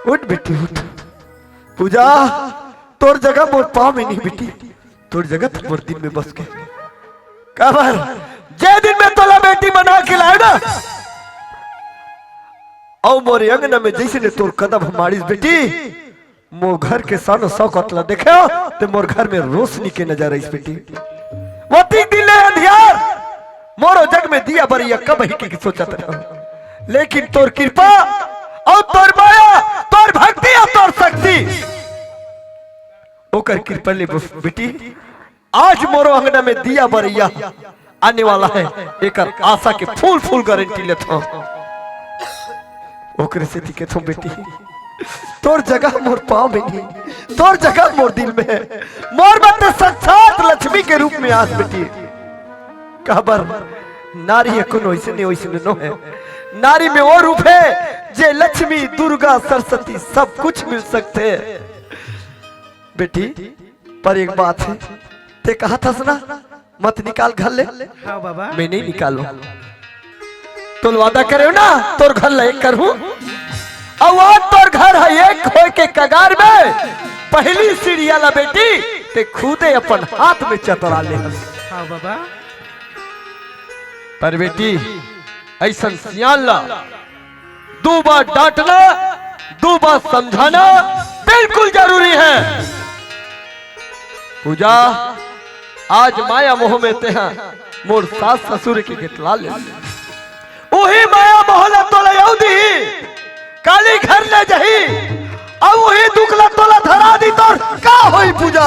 उठ बेटी, उठ। पूजा, तोर जगह मोर पाँव में नहीं बेटी, तोर जगह तो मोर दिल में बस के। काबर, जे दिन में तोला बेटी बना के लाए ना, अउ मोर अंगना में जैसे ने तोर कदम मारिस बेटी, मोर घर के शान शौकत ला देखे हो, ते मोर घर में रोशनी के नजर आइस बेटी। वो तीन दिन ले अंधियार, मोरो जग में दिया बरिया कब ही के सोचत रहो। लेकिन तोर कृपा अउ तोर माया, तोर ओकर कृपा ले बस बेटी, आज मोरो अंगना में दिया बरइया आने वाला है, एकर आशा के फुल फुल गारंटी लेत हंव। ओकरे सेती कथंव बेटी, तोर जगह मोर पाँव में नहीं, तोर जगह मोर दिल में है। मोर बर ते साक्षात लक्ष्मी के रूप में आस बेटी। काबर नारी हे कोनो ओइसने ओइसने नो हे। नारी में वो रूप हे जे लक्ष्मी, दुर्गा, सरस्वती सब कुछ मिल सकथे। बेटी, पर एक बात हे, ते कहत हस ना, मत निकाल घर ले। हाँ बाबा। मैं नहीं निकालंव। तोला वादा करेंव ना, तोर घर ला एक करहूं। अउ आज तोर घर ह एक होय के कगार में, पहली सीढ़िया ला बेटी, ते खुदे अपन हाथ में चतरा ले हस। हाँ बाबा। पर बेटी, अइसन सियान ला दू बार डांटना, दू बार समझाना बिल्कुल जरूरी हे। पूजा, आज माया मोह में तेहा मोर सास ससुर के गेतला ले। उही माया मोह ला तोला अउ दिही, काली घर ले जही, अउ उही दुख ला तोला धरा दिही, तोर का होही पूजा?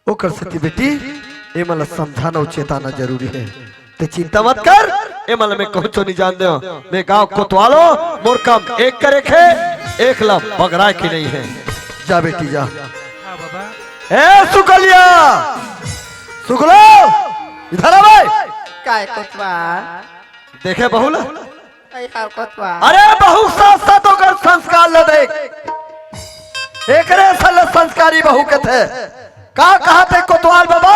ओकर सेती बेटी, एमन ला समझाना अउ चेताना जरूरी हे। ते चिंता मत कर, एमन ला मैं कहूंच नहीं जान देंव। मैं गांव कोतवाल हंव, मोर काम एक करे के हे, एक ला बगराय के नहीं हे। जा बेटी जा। हाँ बाबा। ए सुकलिया, सुकलो, इधर आ बे। काय कोतवाल? देखे बहू ला। अरे हाँ कोतवाल। अरे बहू के साथ साथ ओकर संस्कार ल देख। एकरे असन ल संस्कारी बहू कथे। का कहत हे कोतवाल बाबा?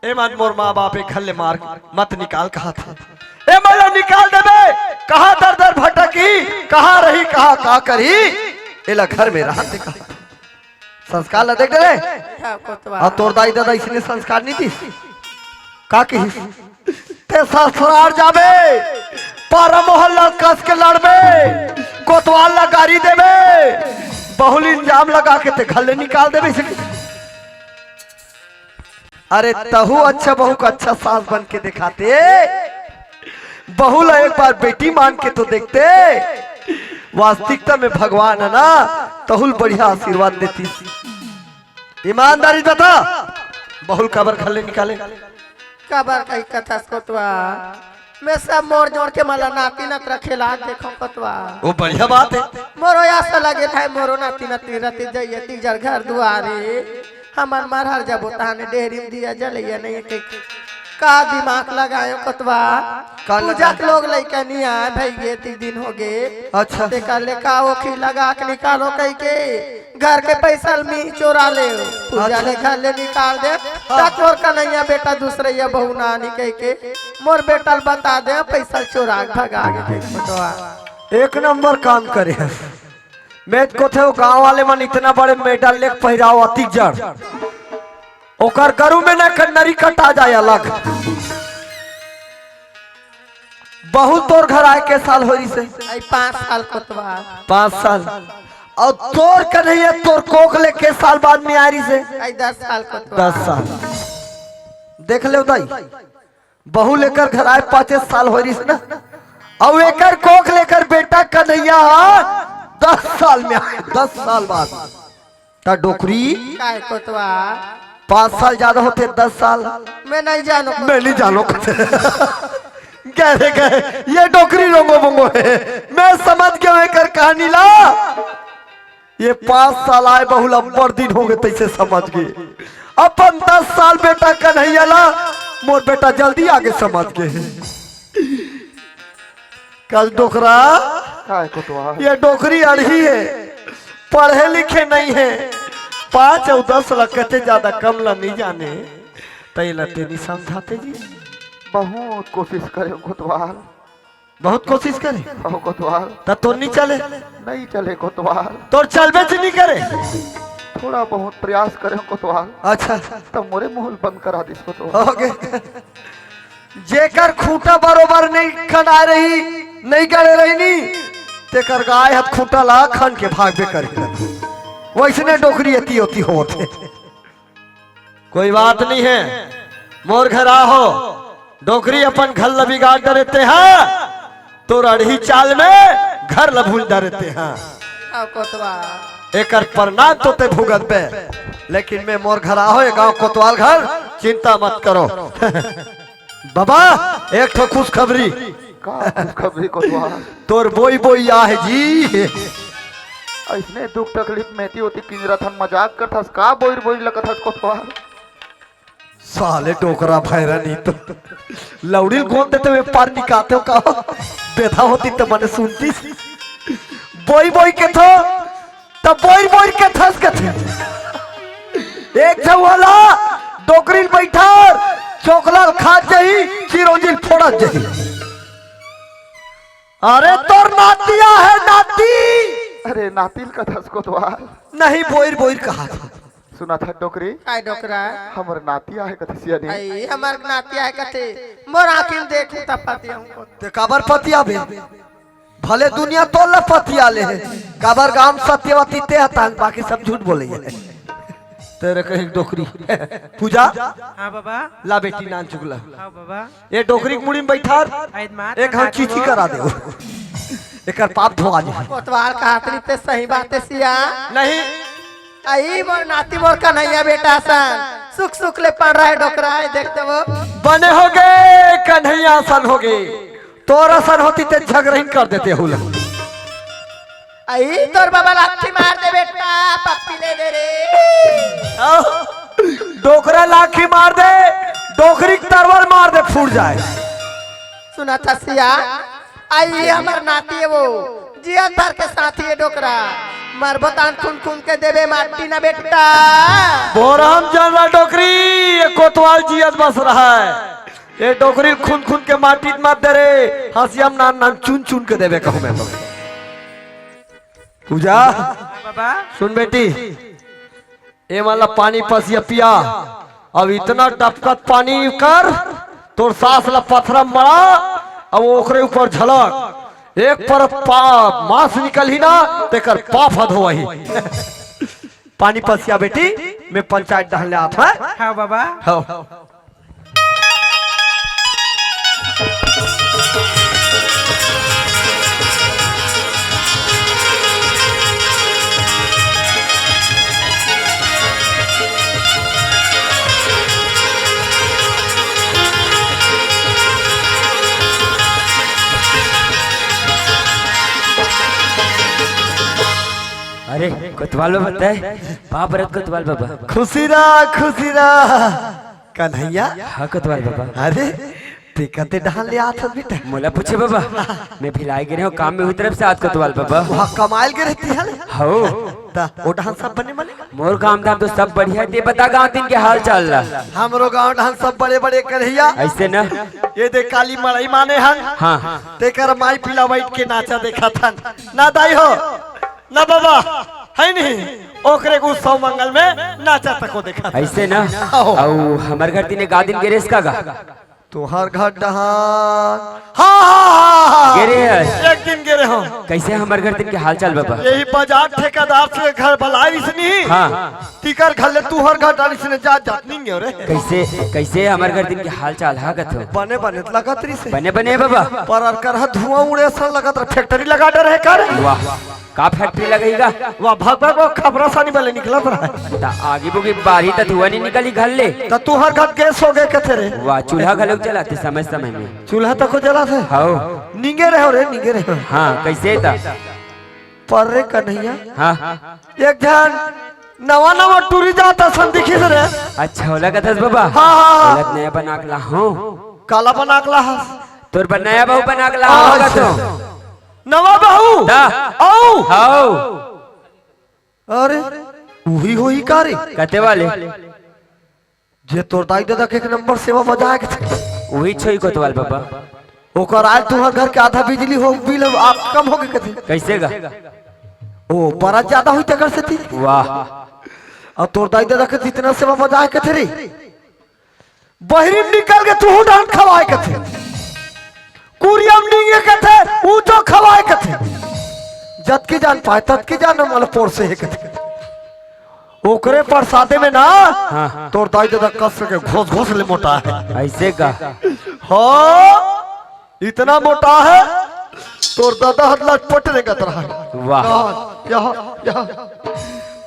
एमन मोर माँ बाप ए घर ले मार मत निकाल कहत हे। एमन ला निकाल देबे, कहाँ दर दर भटकही, कहाँ रही, कहाँ का करही, एला घर में रहन दे कहत हे। संस्कार ला देख डरे। हाँ, कोतवाल। अउ तोर दाई ददा अइसने संस्कार नहीं दिस? का कहिस? ते ससुरार जाबे, पारा मोहल्ला कस के लड़बे, कोतवाल ला गारी देबे, बहू ल इल्जाम लगा के ते घर ले निकाल देबे। अरे तहू अच्छा बहू का अच्छा सास बन के देखाते, बहू ला एक बार बेटी मान के तो देखते। वास्तविकता में भगवान हे ना, तहू ल बढ़िया आशीर्वाद देतिस। ईमानदारी बता, बहू ल काबर घर ले निकाले? काबर कही कथस कोतवाल? मैं सब मोर जोर के मला नाती नतरा खेला देखो कोतवाल। वो बढ़िया बात हे। मोरो आस लगे था, मोरो नाती नतनी रहते जइया तीजर घर दुआरे। हमन मरहर जबो तहाने डेहरी में दिया जलइया नहीं के। का दिमाग लगायो कोतवाल? का पूजा लगा? के लोग लइका नहीं आय भई गे, तीन दिन हो गे। अच्छा। ते कर ले का ओखी लगा के निकालो कहि के घर के पैसा ल मी चोरा ले। पूजा अच्छा। ले घर ले निकाल दे। हाँ। तक मोर कन्हैया बेटा दूसरइया बहू नानी कहि के मोर बेटा ल बता दे, पैसा ल चोरा के भगा के दे कोतवाल। एक नंबर काम करे हस। मैं तो कथे वो गांव वाले मन इतना बड़े मेडल लेके पहिराव अतिक जड़। ओकर गरू में ना नरी कटा जाय अलग। बहू तोर घर आय के साल होय रिहिसे? आई पाँच साल कोतवाल। पाँच साल। अउ तोर कन्हैया तोर कोख ले के साल बाद में आय रिहिसे? आई दस साल कोतवाल। दस साल। देख ले दाई, बहू ल एकर घर आय पाँचे साल होय रिहिस ना, अउ एकर कोख ले एकर बेटा कन्हैया ह दस साल में आय, दस साल बाद। त डोकरी, काय कोतवाल? पाँच साल ज्यादा होथे, दस साल। मैं नहीं जानों। मैं नहीं जानों। गए रे गए, ये डोकरी रोंगो बोंगो हे। मैं समझ गेंव एकर कहानी ला। ये पाँच साल आय बहू ल अब्बड़ दिन हो गे तइसे समझ गे। अपन दस साल बेटा कन्हैया ला मोर बेटा जल्दी आगे समझ गे। कस डोकरा, काय कोतवाल? ये डोकरी अड़ही हे, पढ़े लिखे नहीं हे, पाँच अउ दस ला कते ज्यादा कम ला नहीं जाने, त एला ते नहीं समझाते जी। बहुत कोशिश करेंव कोतवाल। बहुत कोशिश करे? अहो कोतवाल। त तोर नहीं चले? नहीं चले कोतवाल। तोर चलबे च नहीं करे? थोड़ा बहुत प्रयास करेंव कोतवाल। अच्छा। त मोरे मुंह ल बंद करा दिस कोतवाल। OK। जेकर खूंटा बरोबर नहीं खनाय रही, नहीं गड़े रही नी, तेकर गाय ह खूंटा ला खन के भागबे करे। वइसने डोकरी एती ओती होत हे। कोई बात नहीं हे, मोर घर आहो, डोकरी अपन घर ल बिगाड़ डरे तेहा, तोर अड़ही चाल में घर ल भूंज डरे तेहा। अहो कोतवाल। एकर परिणाम तो ते भुगतबे, लेकिन मैं मोर घर आहो, ये गांव कोतवाल घर, चिंता मत करो। बाबा, एक ठो खुशखबरी। का खुशखबरी कोतवाल? तोर बोई बोई आहे जी। अइसने दुख तकलीफ में एती ओती किंजरत हन, मजाक करथस का? बोई बोई लगत हस कोतवाल। साले डोकरा भैरा नी तो लौड़ी ल गोंद देते हुए पार निकालते हो का? बेधा होती तो मने सुनती। बोई बोई के थो, त बोई बोई के थस के थे। एक झन वाला डोकरी ल बैठार, चोकला ल खात जाही, चिरौंजी ल फोड़त जाही। अरे तोर नातिया है नाती। अरे नातिल का थस कोतवाल। नहीं, बोइर बोइर कहा था। सुना था डोकरी? काय डोकरा? हमर नाती आहे कथे सिया ने। आई, हमर नाती आहे कथे। मोर आँखी में देखूं त पतिया हूँ। ते काबर पतिया बे? भले दुनिया तोला पतिया ले हे। काबर गांव सत्यवती ते हतांग, बाकी सब झूठ बोले हे। तेरे कहीं डोकरी। पूजा? हाँ बाबा। ला बेटी नान चुगला। हाँ बाबा। ये डोकरी के मुड़ी में बैठार। आइद मार एक हम चीची करा दे। एकर पाप धोआ दे। कोतवाल कहा तरी ते सही बात है सिया। नहीं। आई मोर नाती मोर कन्हैया बेटा सन। सुख सुख ले पड़ रहा है डोकरा है, देख दे वो। बने हो गए, कन्हैया सन हो गए। तोरा सन होती ते झगरहिन कर देते हुल। आई तोर बाबा लाठी मार दे बेटा, पप्पी ले दे रे। आओ, डोकरा लाठी मार दे, डोकरी के तरवर मार दे, फूट जाए। सुना था सिया, आई हमर नाती है वो, जियन भर के साथी है डोकरा, मरबो तान खून खून के देबे माटी ना बेटा। बोरहम जानला डोकरी, ये कोतवाल जियत बस रहा है। ये डोकरी खून खून के माटी मत दे रे, हंसिया में नान नान चुन चुन के देबे कहूँ मैं तो। पूजा, बाबा। सुन बेटी, ए वाला पानी पसिया पिया, अब इतना टपकत पानी कर, तोर सास ला पथरा मरा, अब ओकरे ऊपर झलक, एक पर पा-, मांस निकलही ना, तेकर पाप हद होही। पानी पसिया बेटी, मैं पंचायत डहन ले आत हूँ। हाँ बाबा। हाँ। अरे कोतवाल बाबा, तय बाप रत कोतवाल बाबा। खुशी रहा, खुशी रहा। कन्हैया। हाँ कोतवाल बाबा। अरे, ते कते डहान ले आत हस बेटा? मोला पूछे बाबा, मैं भिलाई गे रहेंव, काम में उही तरफ से आत कोतवाल बाबा। वहाँ कमाइल गे रहती है? हव। त ओ डहान सब बने बने? मोर काम धाम तो सब बढ़िया, ते बता गाँव दिन के हाल चाल ला। हमरो गाँव डहान सब बड़े बड़े कन्हैया। अइसे ना? ये दे काली मड़ई माने हन। हाँ। तेकर माई पीला बैठ के नाचा देखत हन। ना दाई हो, ना बाबा, है नहीं? ओकरे के उत्सव मंगल में नाचा तको देखत हन। अइसे ना? आओ। अउ हमर घर तिने गा दिन गे रेहेस का गा? तुहर घर डहान। हाँ, हाँ, हाँ, हाँ। गे रेहे हस? एक दिन गे रहेंव। कइसे हमर घर तिन के हाल चाल बाबा? यही बाजार ठेकेदार से घर बलाय रिहिस नहीं। हाँ। तिकर घर ले तुहर घर डारिस ने जात जात निंगे रे। कइसे, कइसे हमर घर तिन के हाल चाल हा कथो? बने बने त लगत रिहिस। बने बने बाबा। पर अर कर हा धुआं उड़े असन लगत रहे, फैक्ट्री लगा डरे हे कर। वाह। का फैक्ट्री लगइगा? वाह, भग, भग, वो खपरा सानी वाले निकलत रहा। त आगी बुगी बारी त धुआं नहीं निकली घर ले। त तुहर घर गैस हो गए कथे रे। वाह, चूल्हा घलोक जलाते समय समय में। चूल्हा तको जलाथे? हव। निंगे रहेंव रे, निंगे रहेंव। हाँ, कइसे त? पर रे कन्हैया। हाँ। एक झन नवा नवा टूरी जात असन दिखिस रे। अच्छा, ओला कथस बाबा? हाँ, हाँ, हाँ। ओला नया बना के लाहूं। काला बना के लाहस? तोर बर नया बहू बना के लाहूं, हाँ, कथों। अच्छा। नवा बहू? ता। अउ? हव। अरे, उही होही का रे? कते वाले? जे तोर दाई ददा के एक नंबर सेवा बजाए के थे। उही छोई कोतवाल बाबा। ओकर आज तुहर घर के आधा बिजली हो, बिल आप कम हो गए कथे। कइसे गा? ओ, बरत ज्यादा होही तेकर सेती। वाह। अउ तोर दाई ददा के जितना सेवा बजाए के थे रे, बहिरी में निकल के तुहू डांट खवाए कथे। कुरिया में निंगे कथे, ऊ तो खवाए कथे। जतकी जान पाए, ततकी जान मन पोर से हे कथे। ओकरे प्रसादे में ना, हाँ। तोर दाई ददा कस के घोस घोस ले मोटा हे। अइसे का? हाँ, इतना मोटा हे, तोर ददा हर लटपट रेंगत रहा हे। वाह। यहाँ, यहाँ, यहाँ।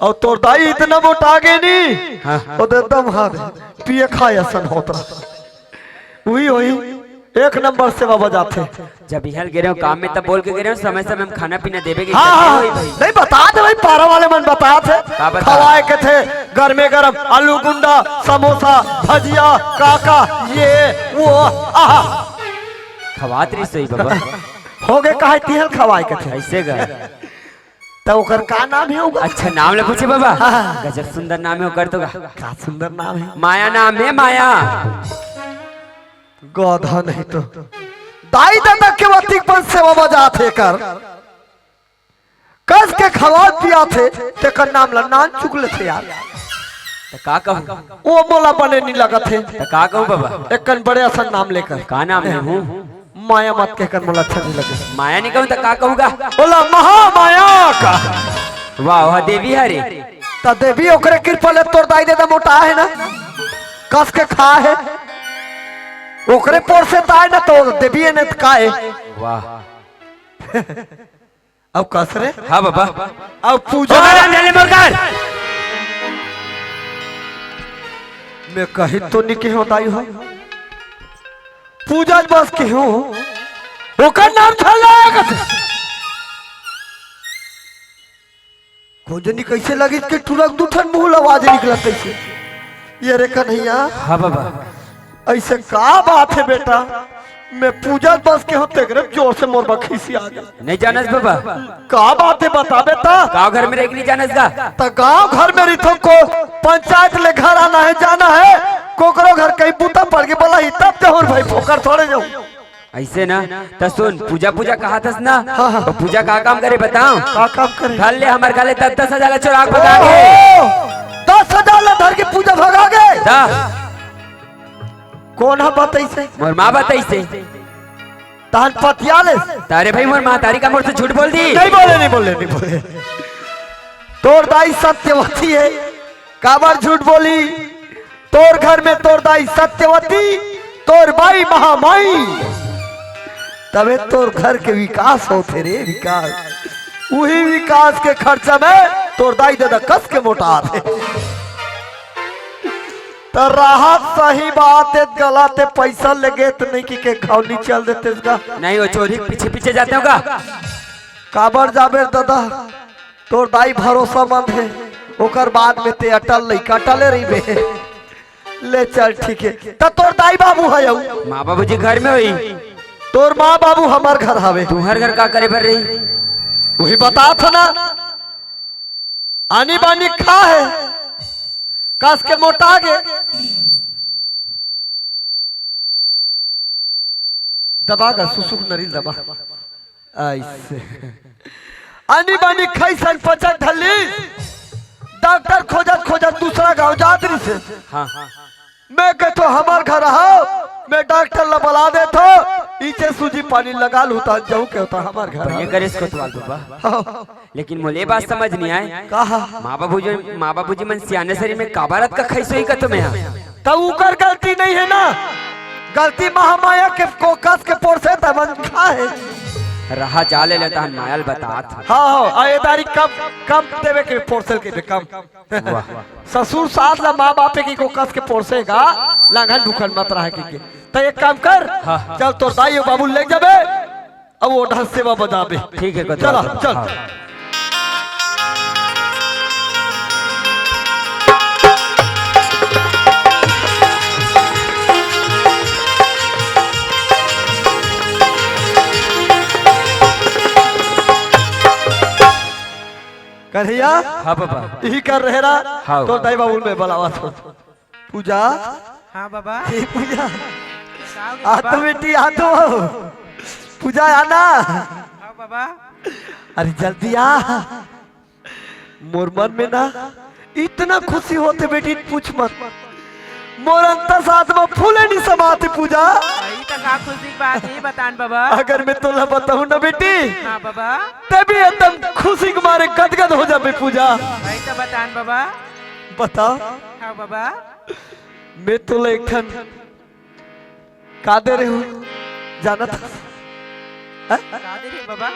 अउ तोर दाई इतना मोटा गे नी, हाँ। ओ दे दम हाथ पिए खाए असन होत रहा। उही, उही, एक नंबर सेवा बजाथे। जब इहाँ गे रहे हो काम में, तब बोल के गे रहे हो, समय समय में खाना पीना देबे के हाँ, करते हाँ, हो ही भाई। नहीं बता दे भाई, पारा वाले मन बता थे। का बता? खवाए के थे, गरमे गरम आलू गुंडा, समोसा, भजिया, काका, ये, वो, आहा। खवात रही सही बाबा। हो गए, काहे तिहल खवाए के थे। ऐसे गा। त ओकर का नाम हे ओकर? अच्छा, नाम ले पूछे बाबा? हाँ, हाँ। गजब सुंदर नाम हे ओकर तो गा। का सुंदर नाम हे? माया नाम हे, माया। गधा नहीं तो। दाई ददा के वतिक पर सेवा बजात हे कर। कस के खवात पियात हे, तेकर नाम ला नान चुक लेथे यार। त का कहूँ? ओ मोला बने नी लगत हे। त का कहूँ बाबा? एकन बड़े असन नाम लेकर। का नाम ले हूँ? माया मत कहकर मोला अच्छा नहीं लगे। माया नहीं कहूँ त का कहूँगा? बोला महामाया का। वाह, वाह, देवी हरे। त देवी ओकरे कृपा ले तोर दाई ददा मोटा हे ना, कस के खा हे, ओकरे पोर से ताय ना तो देवी ने त का हे। वाह। अब कस रे? हाँ बाबा। अब पूजा। ओकर नाम ले मोर कर। मैं कही तो नहीं कहो दाई हो। पूजा बस के हूँ, ओकर नाम झलक। खोजनी कैसे लगी कि टुरक दू ठन मुंह आवाज निकलत कैसे? ये रे कन्हैया। हाँ बाबा। ऐसे का बात हे बेटा? मैं पूजा बस के हूँ, तेकरे जोर से मोर बखीसी आ गया। नहीं जानस बाबा। का बात हे बता बेटा? गाँव घर में रह के नहीं जानस गा? त गाँव घर में रहिथो को पंचायत ले घर आना हे, जाना हे, कोकरो घर कहीं बूता पड़ के बोला ही तब ते होर भाई फोकर थोड़े जाऊँ। ऐसे ना, त सुन, पूजा, पूजा कहा थस ना? हाँ, हाँ। तो पूजा का काम करे बताओ? का काम करे? धर ले हमर घर ले दस दस हजार ला चोरा के भगा गे। ओ, दस हजार ला धर के पूजा भगा गे? दा। कोन हा बताइसे? मोर माँ बताइसे। तहन पतिया ले। तारे भाई मोर माँ तारी का मोर से झूठ बोल दी। नहीं बोले, नहीं बोले, नहीं बोले। तोर दाई सत्यवती हे, काबर झूठ बोली? तोर घर में तोर दाई सत्यवती, तोर बाई महामाई, तबे तोर घर के विकास होथे रे, विकास। उही विकास के खर्चा में तोर दाई ददा कस के मोटा थे। त राहत सही बात हे, गलत हे, पैसा लेगे त नहीं कि के घाव नहीं चल देते इसका। नहीं, वो चोरी के पीछे पीछे जाते होगा। काबर जाबे ददा? तोर दाई भरोसामंद हे, ओकर बाद में ते अटल लइका, अटले रहिबे। ले चल, ठीक हे। त तोर दाई बाबू हे अउ? माँ बाबूजी घर में होही। तोर माँ बाबू हमर घर हवे। तुहर घर का करे बर रही? उही बतात हँव ना। आनी बानी खा हे, कस के मोटा गे। दबा गा, सुसुक नरिल दबा। अइसे। आनी बानी खइस अन पचक धर लिस। डॉक्टर खोजत खोजत दूसरा गाँव जात रहिसे। हाँ। मैं कहेंव हमर घर हव, मैं डॉक्टर ला बला देथँव, इचे सूजी पानी लगा लूँ त जाहूँ कहेंव हमर घर हव। बढ़िया करेस कोतवाल बाबा। हाँ। लेकिन मोला ये बात समझ नहीं आए। का? माँ बाबूजी, माँ बाबूजी मन सियाने सरीर में काबर अतका खइस होही कथँव मैं हा। त उकर गलती नहीं हे ना, गलती महामाया के को कस के पोरसे त मन खा हे। रहा जा ले लेता हन माया ल बतात। हाँ, हाँ, आ ये तारीख कम, कम देवे के पोरसे के बे कम। वाह। ससुर सास ला माँ बाप के को कस के पोरसे गा, लांघन भूखन मत रहा के, के। त एक काम कर, हाँ। चल तोर दाई अउ बाबू ल लेग जाबे, अब वो ढंग सेवा बजाबे। ठीक हे, चला, चल। हाँ। कन्हैया, हाँ बाबा। इही कर रहेरा, हाँ। तोर दाई बाबू ल मैं बलावत हँव। पूजा। हाँ बाबा। हे पूजा। का हो गया आ तो बाबा? बेटी, आ तो। पूजा, आ ना। हाँ बाबा। अरे जल्दी आ। मोर मन में ना इतना खुशी होथे बेटी, पूछ मत। मोर अंतस आत्मा फूले नहीं समाथे पूजा। अरे त का खुशी की बात हे, बता न बाबा। अगर मैं तोला बताहूँ ना बेटी, हाँ बाबा। ते भी एकदम खुशी के मारे गदगद हो जाबे पूजा। अरे त बता न बाबा। बता। हाँ बाबा। मैं तोला एक ठन का दे रहेंव, जानत हस? हैं? का दे रहे बाबा?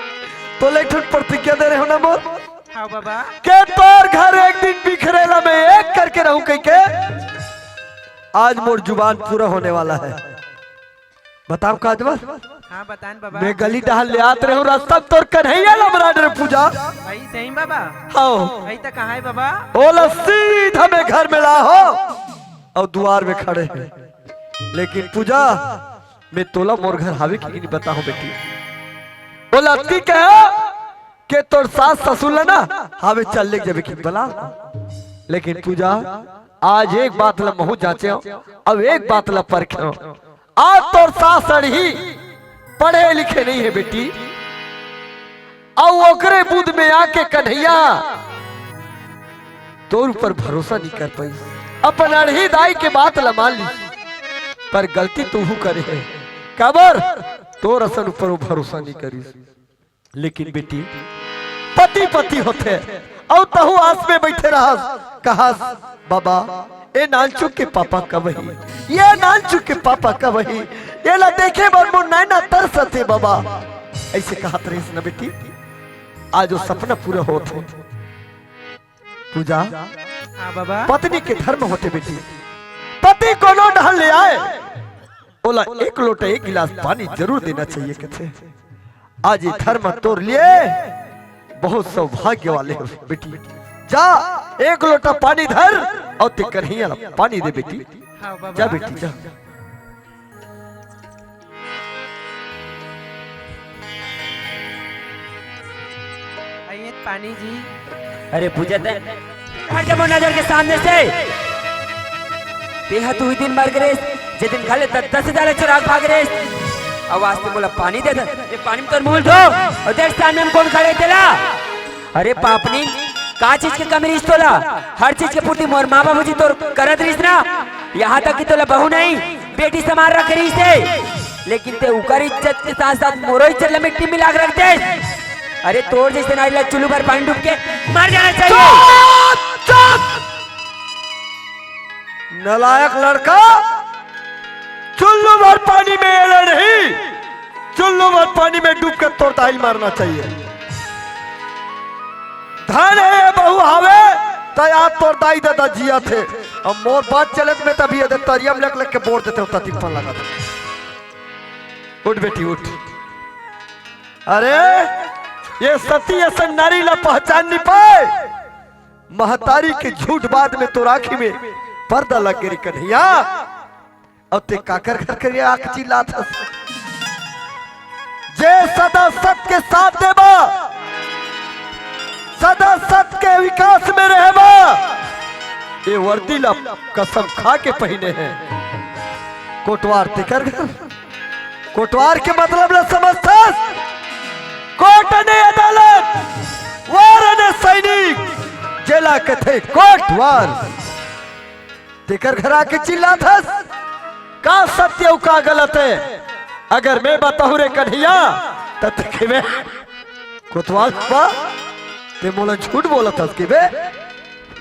तोला एक ठन प्रतिज्ञा दे रहेंव ना मोर? हाँ बाबा। के तोर घर एक दिन बिखरेला, मैं एक करके रहूं कहिके। आज मोर जुबान पूरा होने वाला है। बताओ काजवर। हाँ बतान बाबा। मैं गली डहर ले आत रहूं, रास्ता में तोर कन्हैया ला मरान रे पूजा। भाई सही बाबा। हाँ। भाई तो कहाँ है बाबा? ओला सीधा मैं घर में ला हो और दुआर में खड़े हैं। लेकिन पूजा, मैं तोला मोर घर हावे कि नहीं बताओ बेटी। ओला अतकी कहा के तोर सास ससुर ला ना हावे चल ले जबे कि बला। लेकिन पूजा, आज एक बात ला महू जांचे हो, अब एक बात ला परखे हो। आज तोर सास अड़ही पढ़े लिखे नहीं है बेटी, अउ ओकरे बुध में आके कन्हैया तोर ऊपर भरोसा नहीं कर पाई, अपन अड़ही दाई के बात ला मान ली, पर गलती तूहू करे है। काबर? तोर असन ऊपर वो भरोसा नहीं करिस। लेकिन बेटी, पति पति होथे, अउ तहू आस में बैठे रहस, कहस, "बाबा, ए नानचुक के पापा कब ही? ये नानचुक के पापा कब ही? एला देखे बर मोर नैना तरसत हे बाबा।" ऐसे कहत रहिस न बेटी, आज वो सपना पूरा होत हे। पूजा, हाँ बाबा। पत्नी के धर्म होथे बेटी, पति कोनो डहर ले आए, ओला एक लोटा एक गिलास पानी जरूर देना चाहिए कथे। आज ये धर्म तोर लिए बहुत सौभाग्य वाले हो बेटी। जा, एक लोटा पानी धर अउ ते कन्हैया ला पानी दे बेटी। हाँ बाबा। जा बेटी जा। आइए पानी जी। अरे पूजा, तैं हट जा मोर नजर के सामने से। तेहा तू ही दिन मर गे रेस, जे दिन घर ले दस दस हजार चुरा के भाग रेस। अउ आज ते मोला पानी दे दे, ये पानी में तोर मुंह धो। अउ देख सामने में कौन खड़े तेला। अरे पापनी, का चीज के कमी रहिस तोला? हर चीज के पूर्ति मोर माँ बाबूजी तोर करत रहिस ना। यहाँ तक कि तोला बहू नहीं, बेटी समान रखे रहिस हे। लेकिन ते उकर इज्जत के साथ साथ मोरो इज्जत ला मिट्टी मिला के रख दे। अरे तोर जैसे नारी ला चुल्लू भर पानी डूब के मर जाना चाहिए। चुप! चुप! नालायक लड़का, चुल्लू भर पानी में एला नहीं, चुल्लू भर पानी में डूब के तोर दाई ल मरना चाहिए। धन हे ये बहू हावे, त आज तोर दाई ददा जियत हे। अब मोर बात चलत में तभी ये तरिया में लग लग के बोर देते होता तिप्पन लगा था। उठ बेटी उठ। अरे, ये सती असन नारी ला पहचान नहीं पाए। महतारी के झूठ बात में तोर आँखी में पर्दा लग गे रे कन्हैया। अब ते काकर घर के आँख चिल्लात हस? जे सदा सत के साथ देबा, सदा सत के विकास में रहबा, ये वर्दी ला कसम खा के पहिने हे। कोटवार तेकर घर, कोटवार के मतलब ला समझथस? कोट ने अदालत, वार ने सैनिक, जेला कथे कोटवार। तेकर घर आके चिल्लाथस, का सत्य अउ का गलत हे? अगर मैं बताहूं रे कन्हैया, त ते कहिबे, कोतवाल बा, ते मोला झूठ बोलत हस कहिबे,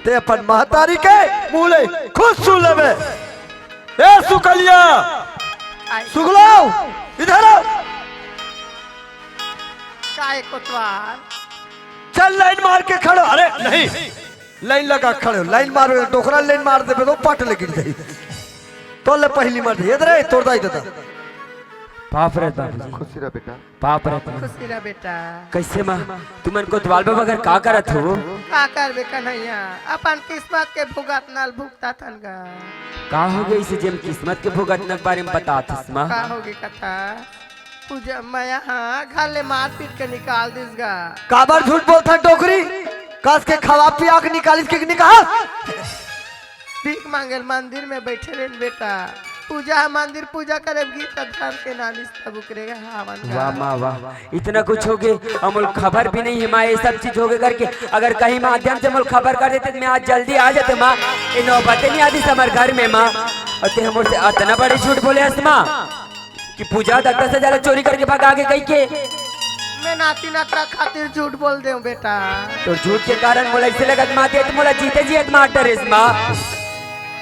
ते अपन महतारी के मुंह ले खुद सुन लेबे। ए सुकलिया, आय। सुगलाव, इधर आओ। काय कोतवाल? चल लाइन मार के खड़ो। अरे नहीं, लाइन लगा खड़े हो, लाइन मार, डोकरा लाइन मार देबे तो पट ले गिर जाई। तो ले पहली मार दे, इधर है, तोर दाई ददा। पाप रे बाबूजी। खुशी रह बेटा। पाप रे बाबू। खुशी रह बेटा। कैसे माँ, तुमन कोतवाल बा बगैर का करत हो? का करबे कन्हैया, अपन किस्मत के भुगतना ल भुगतथन गा। का हो गे इसे जेम किस्मत के भुगतना के बारे में बताथस माँ? का हो गे कथा? पूजा मया हा घर ले मार पीट के निकाल दिस गा। काबर झूठ बोलथन डोकरी? कस के खवा पिया के निकालिस के निकाल? भीख मांगे ल मंदिर में बैठे रेन बेटा। पूजा हा मंदिर पूजा करे बर गिस त धर के नालिस तब उकरे हावन गा। वाह माँ वाह, इतना कुछ हो गे, अउ मोला खबर भी नहीं हे माँ, ये सब चीज हो गे करके। अगर कहीं माध्यम से मोला खबर कर देते त मैं आज जल्दी आ जाते माँ। ये नौबते नहीं आतिस हमर घर में माँ। अउ ते मोर से अतना बड़े झूठ बोले हस माँ। कि पूजा दत्ता से जाला चोरी करके भगा के कहिके। मैं नाती नतरा खातिर झूठ बोल देंव बेटा। तोर झूठ के कारण मोला ऐसे लगत माँ, ते मोला जीते जियत मार डरेस माँ।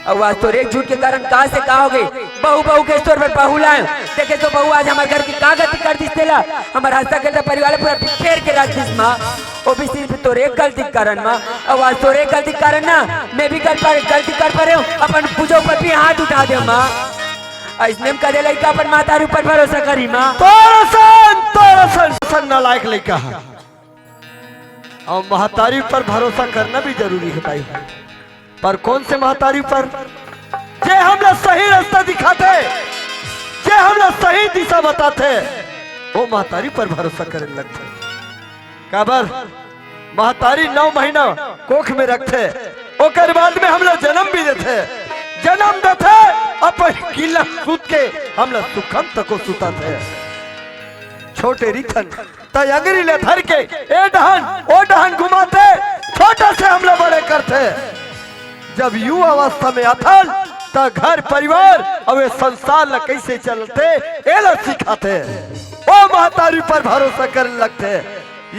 अउ आज तोर एक झूठ के कारण का से का हो गई? बहू, बहू के तोर बर बहू लाए। देखे तो बहू आज हमर घर के का गति कर दिस तेला। हमर हंसता खेलता परिवार ला पूरा बिखेर के रख दिस माँ। वो भी सिर्फ तोर एक गलती के कारण माँ। अउ आज तोर एक गलती के कारण ना, मैं भी गल पर, गलती कर परे हूँ। अपन पूजा ऊपर भी हाथ उठा दे माँ। अइसने में कदे लइका अपन महतारी ऊपर भरोसा करी माँ। तोर असन, तोर असन, असन नालायक लइका है। अउ महतारी पर भरोसा करना भी जरूरी है भाई। पर कौन से महतारी पर? जे हमला सही रास्ता दिखाथे, जे हमला सही दिशा बताथे, वो महतारी पर भरोसा करे लगथे। काबर? महतारी नौ महीना कोख में रखथे, ओकर बाद में हमला जन्म भी देथे। जन्म देथे, अपन किल्ला सूत के हमला सुखन तको सुताथे। छोटे रिथन त अंगरी ले धर के ए डहन, ओ डहन घुमाथे, छोटा से हमला बड़े करथे। जब यू अवस्था में आथन, त घर परिवार अउ ए संसार ल कइसे चलथे, एला सिखाथे। ओ महतारी पर भरोसा करे लगथे।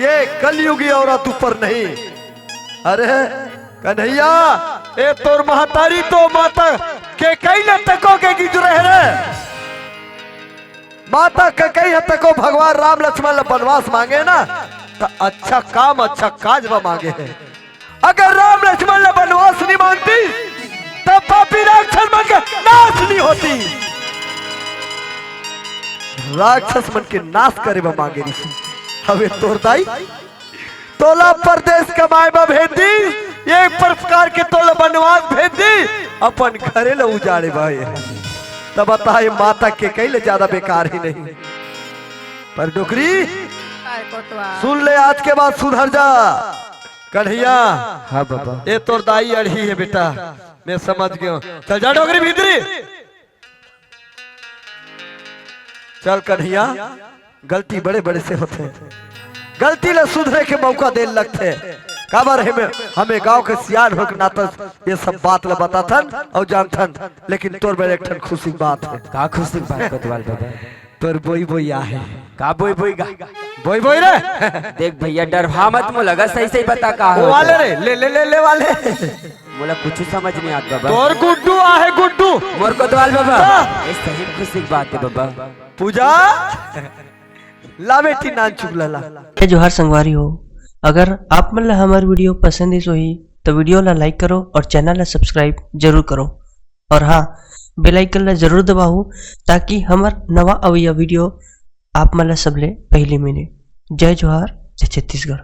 ये कलयुगी औरत ऊपर नहीं। अरे कन्हैया, ए तोर महतारी तो माता केकई ल तको के गिजुरे हे रे। माता केकई ह तको भगवान राम लक्ष्मण ल बनवास मांगे ना, त अच्छा काम, अच्छा काज बर मांगे हे। अगर राम लक्ष्मण ल बनवास नहीं मांगती, त पापी राक्षस मन के नाश नहीं होती। राक्षस मन के नाश करे बर मांगे रिहिस। अबे तोर दाई, तोला परदेस कमाए बर भेज दी, एक प्रकार के तोला बनवास भेज दी, अपन घरे ल उजाड़े बर। त बता, ए माता केकई ले ज्यादा बेकार ही नहीं। पर डोकरी, काय कोतवाल? सुन ले, आज के बाद सुधर जा। कन्हैया, हाँ बाबा। ए तोर दाई अड़ही हे बेटा, मैं समझ गेंव। चल जा डोकरी भीतरी। चल कन्हैया, गलती बड़े बड़े से होथे, गलती ला सुधरे के मौका दे लगथे। काबर हमें, हमें गांव के सियान होय के नाता ये सब बात ला बताथन अउ जानथन, लेकिन तोर बर एक ठन खुशी के बात हे। का खुशी के बात कोतवाल बाबा? तोर बोई बोई आहे। का बोई बोई गा? बोई बोई रे। देख भैया, डरवा मत, मोला गा सही सही बता का ओ हो वाले रे। रे, ले ले ले ले वाले। मोला कुछ समझ नहीं आत बाबा। तोर गुड्डू आहे गुड्डू। मोर कोतवाल बाबा। हाँ। ये सही खुशी की बात है बाबा। पूजा, ला बेटी नान चुगला ला। जय जोहार संगवारी हो, अगर आप मन ला हमर video पसंद आइस होही तो video ला like करो और channel ला subscribe जरूर करो। और हाँ, bell icon ला जरूर दबाओ ताकि हमर नवा अवइया video आप मन ला सबले पहली मिले। जय जोहार, जय छत्तीसगढ़।